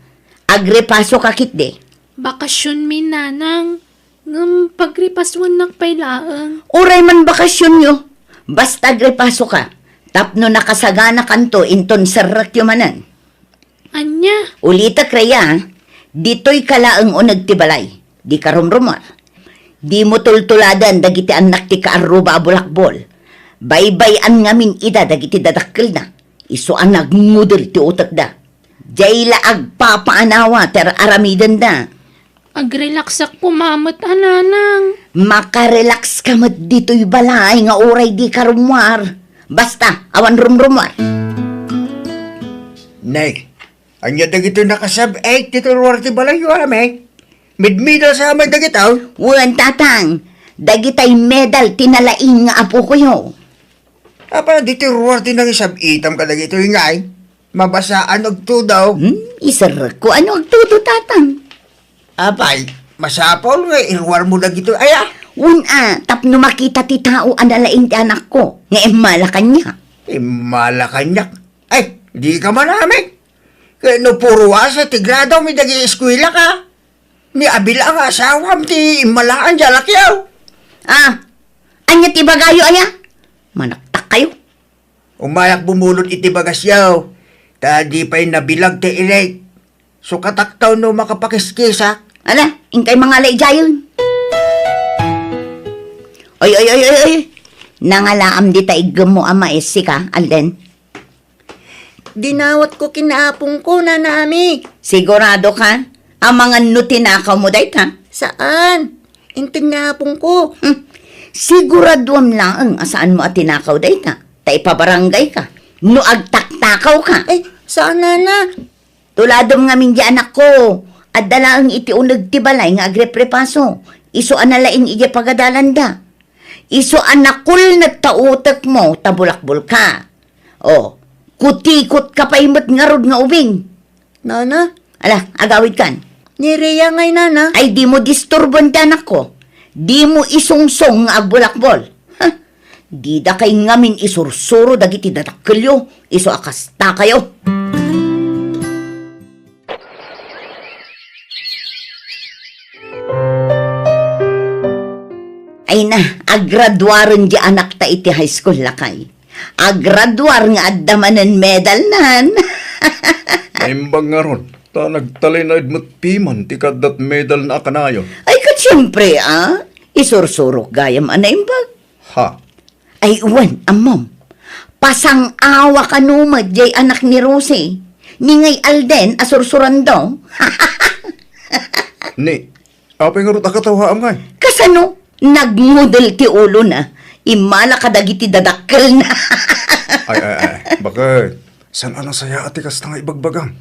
Agripasoka ketdi. Bakasionmi, Nanang. Ngem pagripasuennak pay laeng. Uray man bakasionyo, basta agripasoka, tapno nakasaganakanto inton serrekyo manen. Ania? Ulitek, Rhea, ditoyka laeng uneg ti balay. Dika rumrumuar. Dimo tultuladen dagiti annak ti kaarruba a bulakbol. Baybay-an ngamin ida dagiti dadakkelna. Isu a nagngudel ti utekda. Diay la agpapaanawa ti ar-aramidenda. Agrelaksak koma met a, Nanang. Makarelakska met ditoy balay nga uray dika rummuar. Basta, awan rumrumuar. Nay, ania dagitoy nakasab-ek ditoy ruar ti balayyo, Ami? Midmedal sa met dagitoy? Wen, Tatang. Dagitay medal ti nalaing nga apokoyo. Apay ditoy ruar ti nangisab-itam kadagitoy ngay? Mabasaan agtudo. Hmm, iserrekko no agtudo, Tatang. Apay, masapul nga iruarmo dagitoy aya? Wen a, tapno makita ti tao a nalaing ti anakko, nga immala kaniak. Immala kaniak? Ay, dika man, Ami. Ket no puro A ti gradomi dagiti eskuelaka, ni Abel a nga asawam ti immalaan diay alakyo. Ah, ania ti ibagayo aya? Manaktakkayo. Umayak bumulod iti bagasyo, ta di pay nabilag ti ilik. Sukatakto no makapakiskisak. Ala, inkay mangala idiayen. Oy, oy, oy, oy, oy. Nangalaam dita iggemmo a mais, sika, Alden. Dinawatko ken ni apongko, Nana Ami. Sigurado ka? Amangan no tinakawmo dayta? Saan. Inted ni apongko. Hmm. Siguraduam laeng a saanmo a tinakaw dayta. Ta ipabarangay ka. No agtaktakaw ka. Ay, saan, Nana. Tuladem ngamin diay anakko. Adda laeng iti uneg ti balay nga agreprepaso. Isu a nalaing idiay pagadalanda. Isu a nakulnet ta utekmo ta bulakbol ka. O, kutikotka pay met ngarud nga ubing. Nana? Ala, agawidkan. Ni Rhea ngay, Nana. Ay, dimo disturboen ti anakko. Dimo isungsong nga agbulakbol. Ha? Dida kay ngamin isursuro dagiti dadakkelyo, isu a kastakayo. Ay na, agraduaren diay anakta iti high school, lakay. Agraduar nga adda manen medalnan. Naimbag ngarud, ta nagtalinaed met piman ti kaaddat medalna a kanayon. Ay, ket siempre, a. Isursurok gayam a naimbag. Ha? Ay, wen, ammom. Pasang-awa kano met diay anak ni Rosie. Ni ngay Alden a sursurando. Ni, apay ngarud a katawaam ngay? Kasano? Nagngudel ti ulona. Immala kadagiti dadakkelna. Ay, ay, ay. Bakit? Saan a nasayaat ti kasta nga ibagbagam?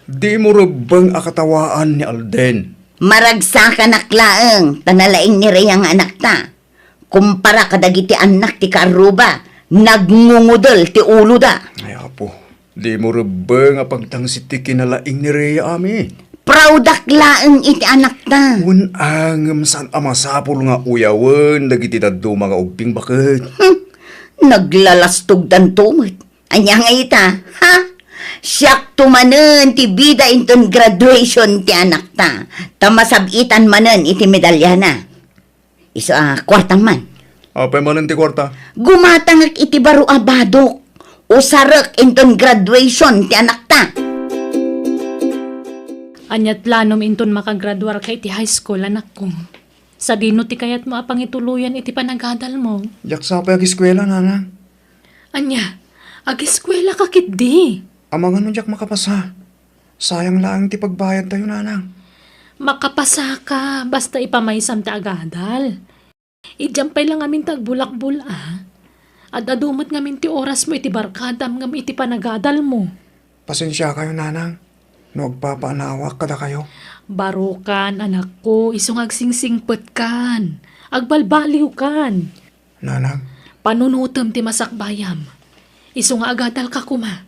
Dimo rebbeng a katawaan ni Alden. Maragsakanak laeng, ta nalaing ni Rhea nga anakta. Kumpara kadagiti annak ti kaarruba, nagngungudel ti uloda. Ay, Apo, dimo rebbeng a pagtangsit ti kinalaing ni Rhea, Ami. Proud-ak laeng iti anakta. Wen a, ngem saan a masapul nga uyawen dagiti dadduma nga ubbing, baket. Hmm, naglalastogdanto met. Ania ngay ita, ha? Siakto manen ti bida inton graduation ti anakta, ta masab-itan manen iti medalyana. Isu a kuartam man. Apay manen ti kuarta? Gumatangek iti baro a badok. Usarek inton graduation ti anakta. Ania ti planom inton makagraduarka iti high school, anakko? Sadino ti kayatmo a pangituloyan iti panagadalmo? Diak sa pay agiskuela, nanang. Ania, agiskuelaka ketdi? Amangan no diak makapasa. Sayang laeng ti pagbayadtayo, nanang. Makapasaka, basta ipamaysam ti agadal. Idiam pay la ngamin ta agbulakbul-a. Ad-adu met ngamin ti orasmo iti barkadam ngem iti panagadalmo. Pasensiakayo, nanang, no agpapaanaawak kadakayo. Barokan, anakko, isu nga agsingsingpetkan. Agbalbaliwkan. Nanang. Panunotem ti masakbayam. Isu nga agadalka koma.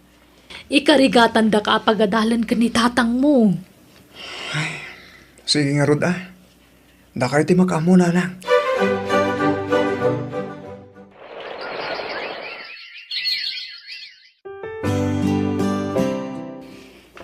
Ikarigatandaka a pagadalen ken ni tatangmo. Ay, sige ngarud, a. Dakayo ti makaammo, nanang.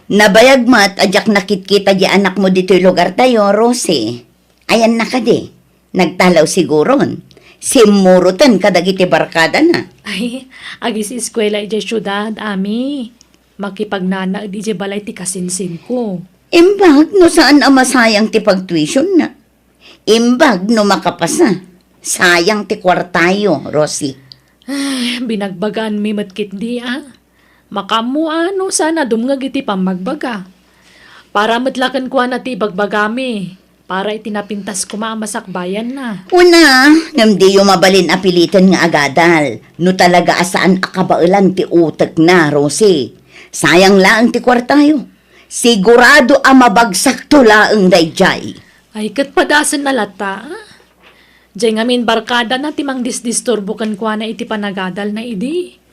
Nabayag met a diak nakitkita di anakmo ditoy lugartayo, Rosie. Ayanna kadi? Nagtalaw siguron. Simmuroten kadagiti barkadana. Ay, agiseskuela idiay siudad, Ami. Makipagnanaed idiay balay ti kasinsinko. Imbag no saan a masayang ti pagtuisionna. Imbag no makapasa. Sayang ti kuartayo, Rosie. Ay, binagbagaanmi met ketdi, a. Makaammo a no saan a dumngeg iti pammagbaga. Para met la kenkuana ti ibagbagami. Para iti napintas koma a masakbayanna. Una, ngem diyo mabalin a piliten nga agadal. No talaga a saan a kabaelan ti utekna, Rosie. Sayang laeng ti kuartayo. Sigurado a mabagsakto laeng daydiay. Ay, ket padasenna latta, a? Diay ngamin barkadana ti mangdisdisturbo kenkuana iti panagadalna idi.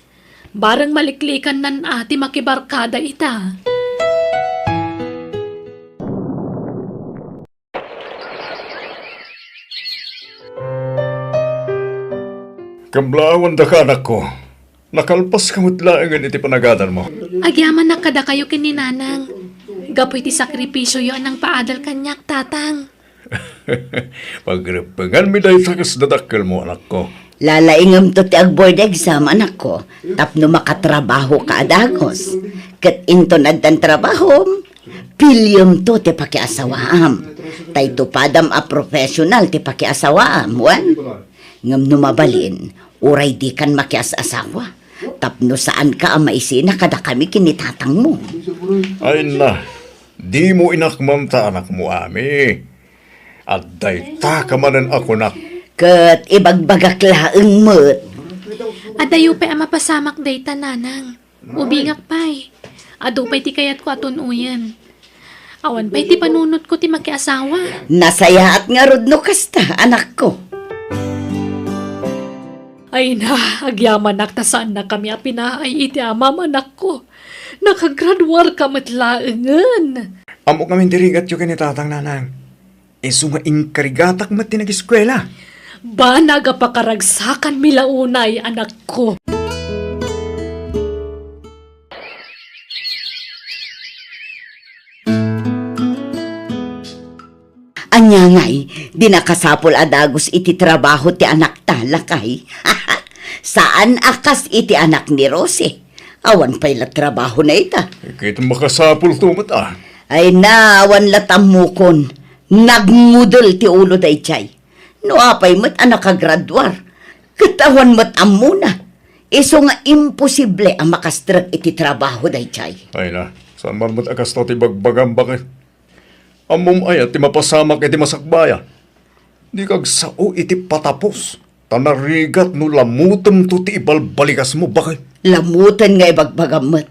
Bareng maliklikannan a ti makibarkada ita. Kablaawan daka, anakko. Nakalpaska met laengen iti panagadalmo. Agyamanak kadakayo ken ni Nanang. Gapu iti sakripisioyo a nangpaadal kaniak, Tatang. Pagreppenganmi dayta kas dadakkelmo, anakko. Lalaingemto ti agboard exam, anakko, tapno makatrabahoka a dagus. Ket inton addan trabahom, piliyemto ti pakiasawaam. Tay tupadam a professional ti pakiasawaam, wen? Ngem no mabalin, uray dikan makias-asawa. Tapno saanka a maisina kadakami ken ni tatangmo. Ay na, dimo inakmanta anakmo, Ami. Adda itaka manen a kunak. Ket ibagbagak laeng met. Adayo pay a mapasamak dayta, Nanang. Ubingak pay. Adu pay ti kayatko a tun-oyen. Awan pay ti panunotko ti makiasawa. Nasayaat ngarud no kasta, anakko. Ay na, agyamanak ta saannakami a pinaay iti amam, anakko. Nakagraduarka met laengen. Ammok ngamin ti rigatyo ken ni Tatang, Nanang. Isu nga inkarigatak met ti nagiskuela. Banag a pakaragsakanmi la unay, anakko. Ania ngay, di nakasapul a dagus iti trabaho ti anakta, lakay? Saan a kas iti anak ni Rosie. Awan pay la trabahona ita. Ket makasapulto met a. Ay na, awan la tammokon. Nagngudel ti ulo daydiay. No apay met a nakagraduar, ket awan met ammona. Isu nga imposible a makastrek iti trabaho daydiay. Ay na, saan man met a kasta ti bagbagam, baket? Ammom aya ti mapasamak iti masakbaya? Dika agsao iti patapos, ta narigat no lamutemto ti ibalbalikasmo, baket. Lamutem nga ibagbagam met.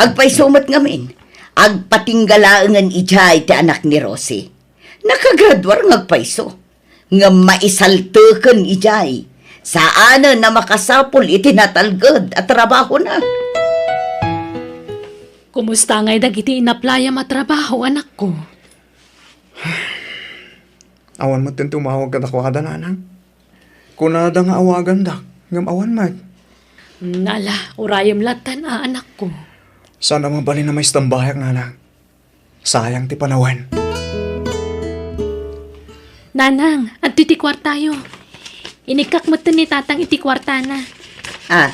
Agpayso met ngamin. Agpatingga laengen idiay ti anak ni Rosie. Nakagraduar nga agpayso. Ngem maisalteken idiay. Saanen a makasapul iti natalged a trabahona. Kumusta ngay dagiti inaplayam a trabaho, anakko? Awan metten tumawag kadakuada, Nanang. Kunada nga awagandak, ngem awan met. Hmm, ala, urayem lattan a, anakko. Saan a mabalin a maistambayak, Nanang. Sayang ti panawen. Nanang, adtoy ti kuartayo. Inikkak metten ni Tatang iti kuartana. Ah,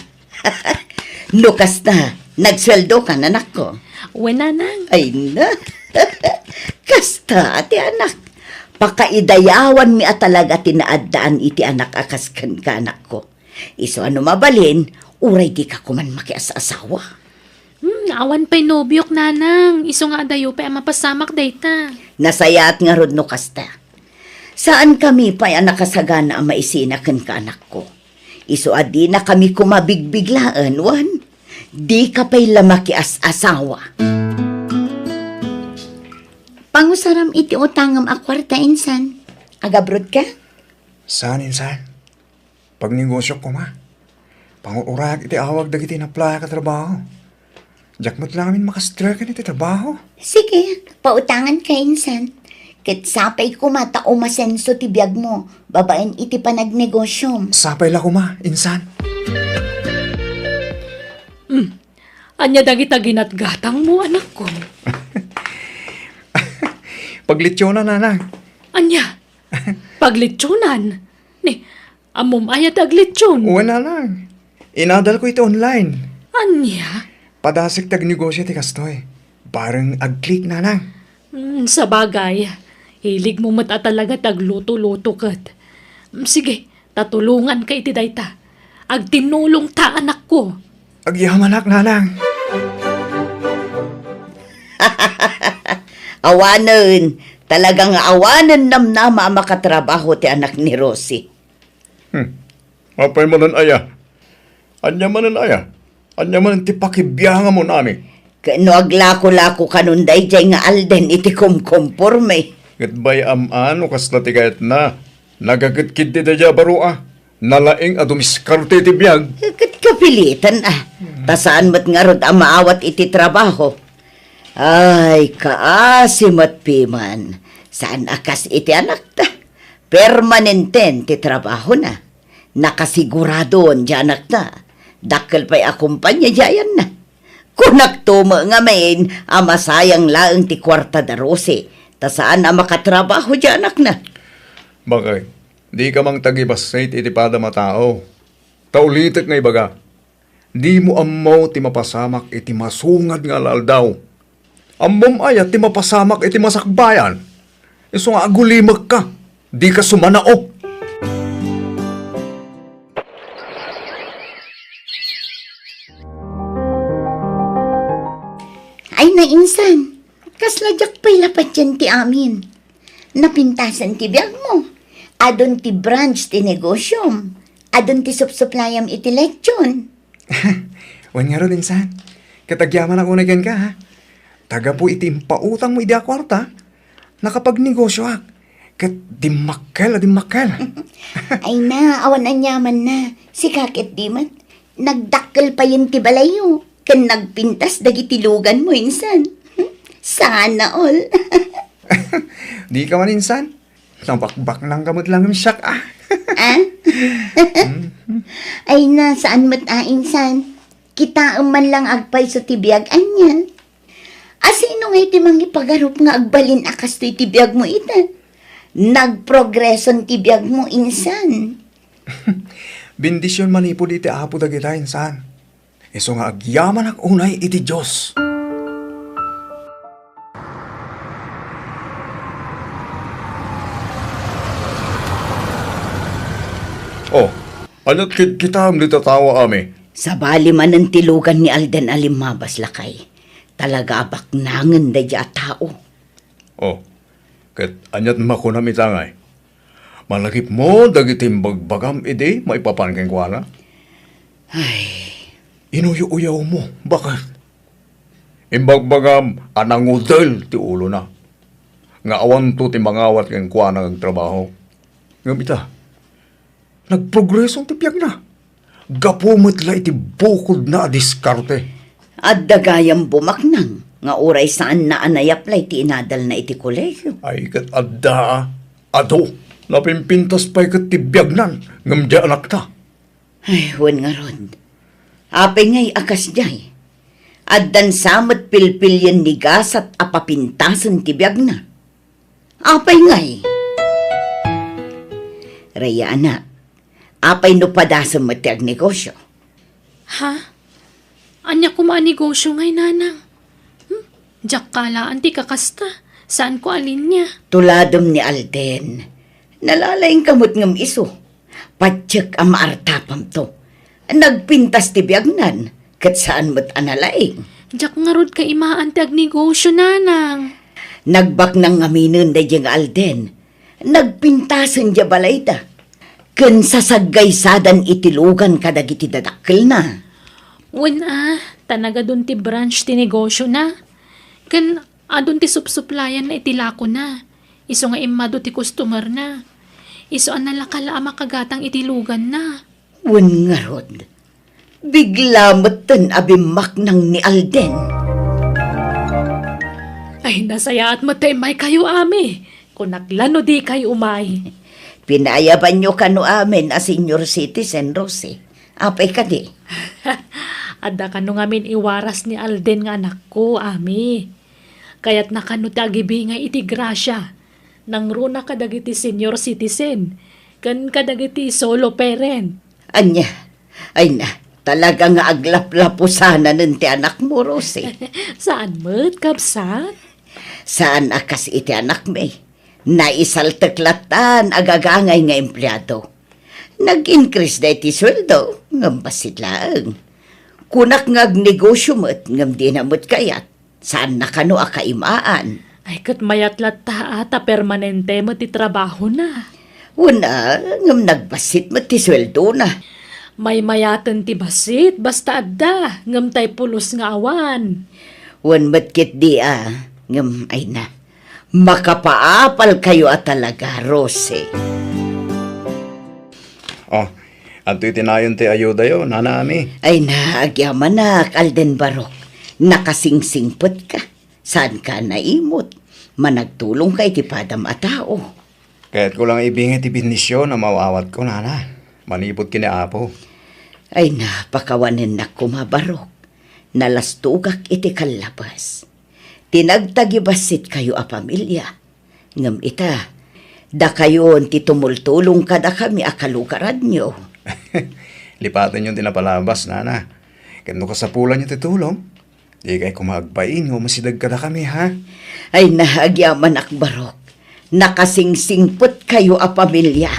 no kasta, nagsueldokan, anakko? Wen, Nanang. Ay na, kasta ti anak. Pakaidayawanmi a talaga ti naaddaan iti anak a kas kenka, anakko. Isu a no mabalin, uray dika koman makias-asawa. Hmm, awan pay nobiok, nanang. Isu nga adayo pay a mapasamak dayta. Nasayaat ngarud no kasta. Saankami pay a nakasagana a maisina kenka, anakko. Isu a dinakami koma bigbiglaen, wen? Dika pay la makias-asawa. Pangusaram iti utangem a kuarta, insan. Agabrodka? Saan, insan. Pagnegosiok koma. Pangur-urayak iti awag dagiti naplayak a trabaho. Diak met la ngamin makastreken iti trabaho. Sige, pautanganka, insan. Ket sapay koma ta umasenso ti biagmo babaen iti panagnegosiom. Sapay la koma, insan. Hmm. Ania dagita ginatgatangmo, anakko? Paglitsonan, nanang. Ania? Paglitsonan? Ni, ammom aya ti aglitson? Wen, nanang. Inadalko iti online. Ania? Padasek ti agnegosio ti kastoy. Bareng ag-click, nanang. Hmm, sabagay. Hiligmo met a talaga ti agluto-luto ket. Hmm, sige, ta tulonganka iti dayta. Agtinnulongta, anakko. Agyamanak, nanang. Awanen, talaga nga awanen namnama a makatrabaho ti anak ni Rosie. Hmm. Apay manen aya? Ania manen aya? Ania manen ti pakibiangamon, ami? Ket no aglako-lako kanon daydiay nga Alden iti kumkomporme. Ket bay-am a no kasla ti kayatna. Nagaketkit ti daydiay a baro a. Nalaing a dumiskarte iti biag. Ket kapilitan a. Ta saan met ngarud a maawat iti trabaho. Ay, kaasi met piman. Saan a kas iti anakta. Permanenten ti trabahona. Nakasigurado ti anakta. Dakkel pay a kompania ti ayanna. Kunakto met ngamin a masayang laeng ti kuarta da Rosie, ta saan a makatrabaho ti anakna. Bakay, dika mangtagibassit iti padam a tao. Ta ulitek nga ibaga, dimo ammo ti mapasamak iti masungad nga aldaw. Ammom aya ti mapasamak iti masakbayan? Isu nga agulimekka, dika sumanao. Ay, nainsan, kasla diak pay la patien ti amin. Napintasen ti biagmo. Adun ti branch ti negosiom. Adun ti supsuppliam iti lechon. Wen ngarud, insan. Ket agyamanak unay kenka, ha? Ta gapu iti impautangmo idi a kuarta, nakapagnegosioak. Ket dimmakkel a dimmakkel. Ay na, awan aniamanna. Sika ket di met. Nagdakkel payen ti balayyo, ken nagpintas dagiti luganmo, insan. Sana all. Dika man, insan. Nabakbaknangka met laeng siak, ah. Ah? Ay na, saan met a, insan. Kitaem man lang agpayso ti biag ania. Asino ngay ti mangipagarup nga agbalin a kastoy ti biagmo ita? Nagprogreson ti biagmo, insan. Bendision manipud iti Apo dagita, insan. Isu nga agyamanak unay iti Dios. Oh, ania't kitkitaem dita tao, ami? Sabali manen ti lugan ni Alden a limmabas, lakay. Talaga a baknangen daydiay a tao. Oh, ket ania't makunam ita ngay? Malagipmo dagiti imbagbagam idi maipapan kenkuana? Ay. Inuyo-uyawmo, baket. Imbagbagam a nangudel ti ulona, nga awanto ti mangawat kenkuana nga agtrabaho. Ngem ita, nagprogreso ti biagna. Gapu met la iti bukodna a diskarte. Adda gayam bumaknang nga uray saanna a nayapla iti inadalna iti kolegio. Ay, ket adda, a. Adu, napimpintas pay ket ti biagnan, ngem diay anakta. Ay, wen ngarud. Apay ngay a kasdiay? Addan sa met pilpilien ni gasat a papintasen ti biagna. Apay ngay? Rhea, anak, apay no padasem met ti agnegosio? Ha? Ania koma a negosio ngay, nanang? Hmm? Diak kalaan ti kakasta. Saanko a linya. Tuladem ni Alden. Nalalaingka met ngem isu. Patiek a maartapamto. Nagpintas ti biagnan, ket saan met a nalaing. Diak ngarud kaimaan ti agnegosio, nanang. Nagbaknang ngaminen daydiay nga Alden. Nagpintasen diay balayda. Ken sasaggaysadan iti lugan kadagiti dadakkelna. Wen a, ta nagadun ti branch ti negosiona. Ken adun ti supsuplayanna iti lakona. Isu nga immadu ti customerna. Isu a nalaka la a makagatang iti luganna. Wen ngarud, bigla metten a bimmaknang ni Alden. Ay, nasayaat met ta immaykayo, Ami. Kunak la no dikay umay. Pinayabanyo kano amin a senior citizen, Rosie. Apay kadi? Adda kano ngamin iwaras ni Alden nga anakko, Ami. Kayatna kano ti agibingay iti grasia. Nangruna kadagiti senior citizen, ken kadagiti solo parent. Ania? Ay na, talaga nga aglaplapusanan ti anakmo, Rosie. Saan met, kabsat? Saan a kas iti anakmi. Naisaltek lattan a gagangay nga empleado. Nag-increase da iti sueldo, ngem bassit laeng. Kunak nga agnegosio met, ngem dina met kayat. Saanna kano a kaimaan. Ay, ket mayat latta a ta permanente met ti trabahona. Wen a, ngem nagbassit met ti sueldona. Maymayaten ti bassit, basta adda, ngem tay pulos nga awan. Wen met ketdi a, ngem ay na. Makapaapalkayo a talaga, Rosie. Oh, adtoy ti nayon ti ayudayo, Nana Ami. Ay na, agyamanak, Alden Barok. Nakasingsingpetka. Saanka a naimut. Managtulongka iti padam a tao. Kayatko lang ibingay ti bendision a maaw-awatko, Nana. Manipud ken ni Apo. Ay na, pakawanennak koma, Barok. Nalastogak iti kallabas. Ti nagtagibassit kayo a pamilia. Ngem ita, dakayon ti tumultulong kadakami a kalugaranyo. Lipatenyo ti napalabas, Nana. Ket no kasapulanyo ti tulong, dikay koma agbain nga umasideg kadakami, ha? Ay na, agyamanak, Barok. Nakasingsingpet kayo a pamilia.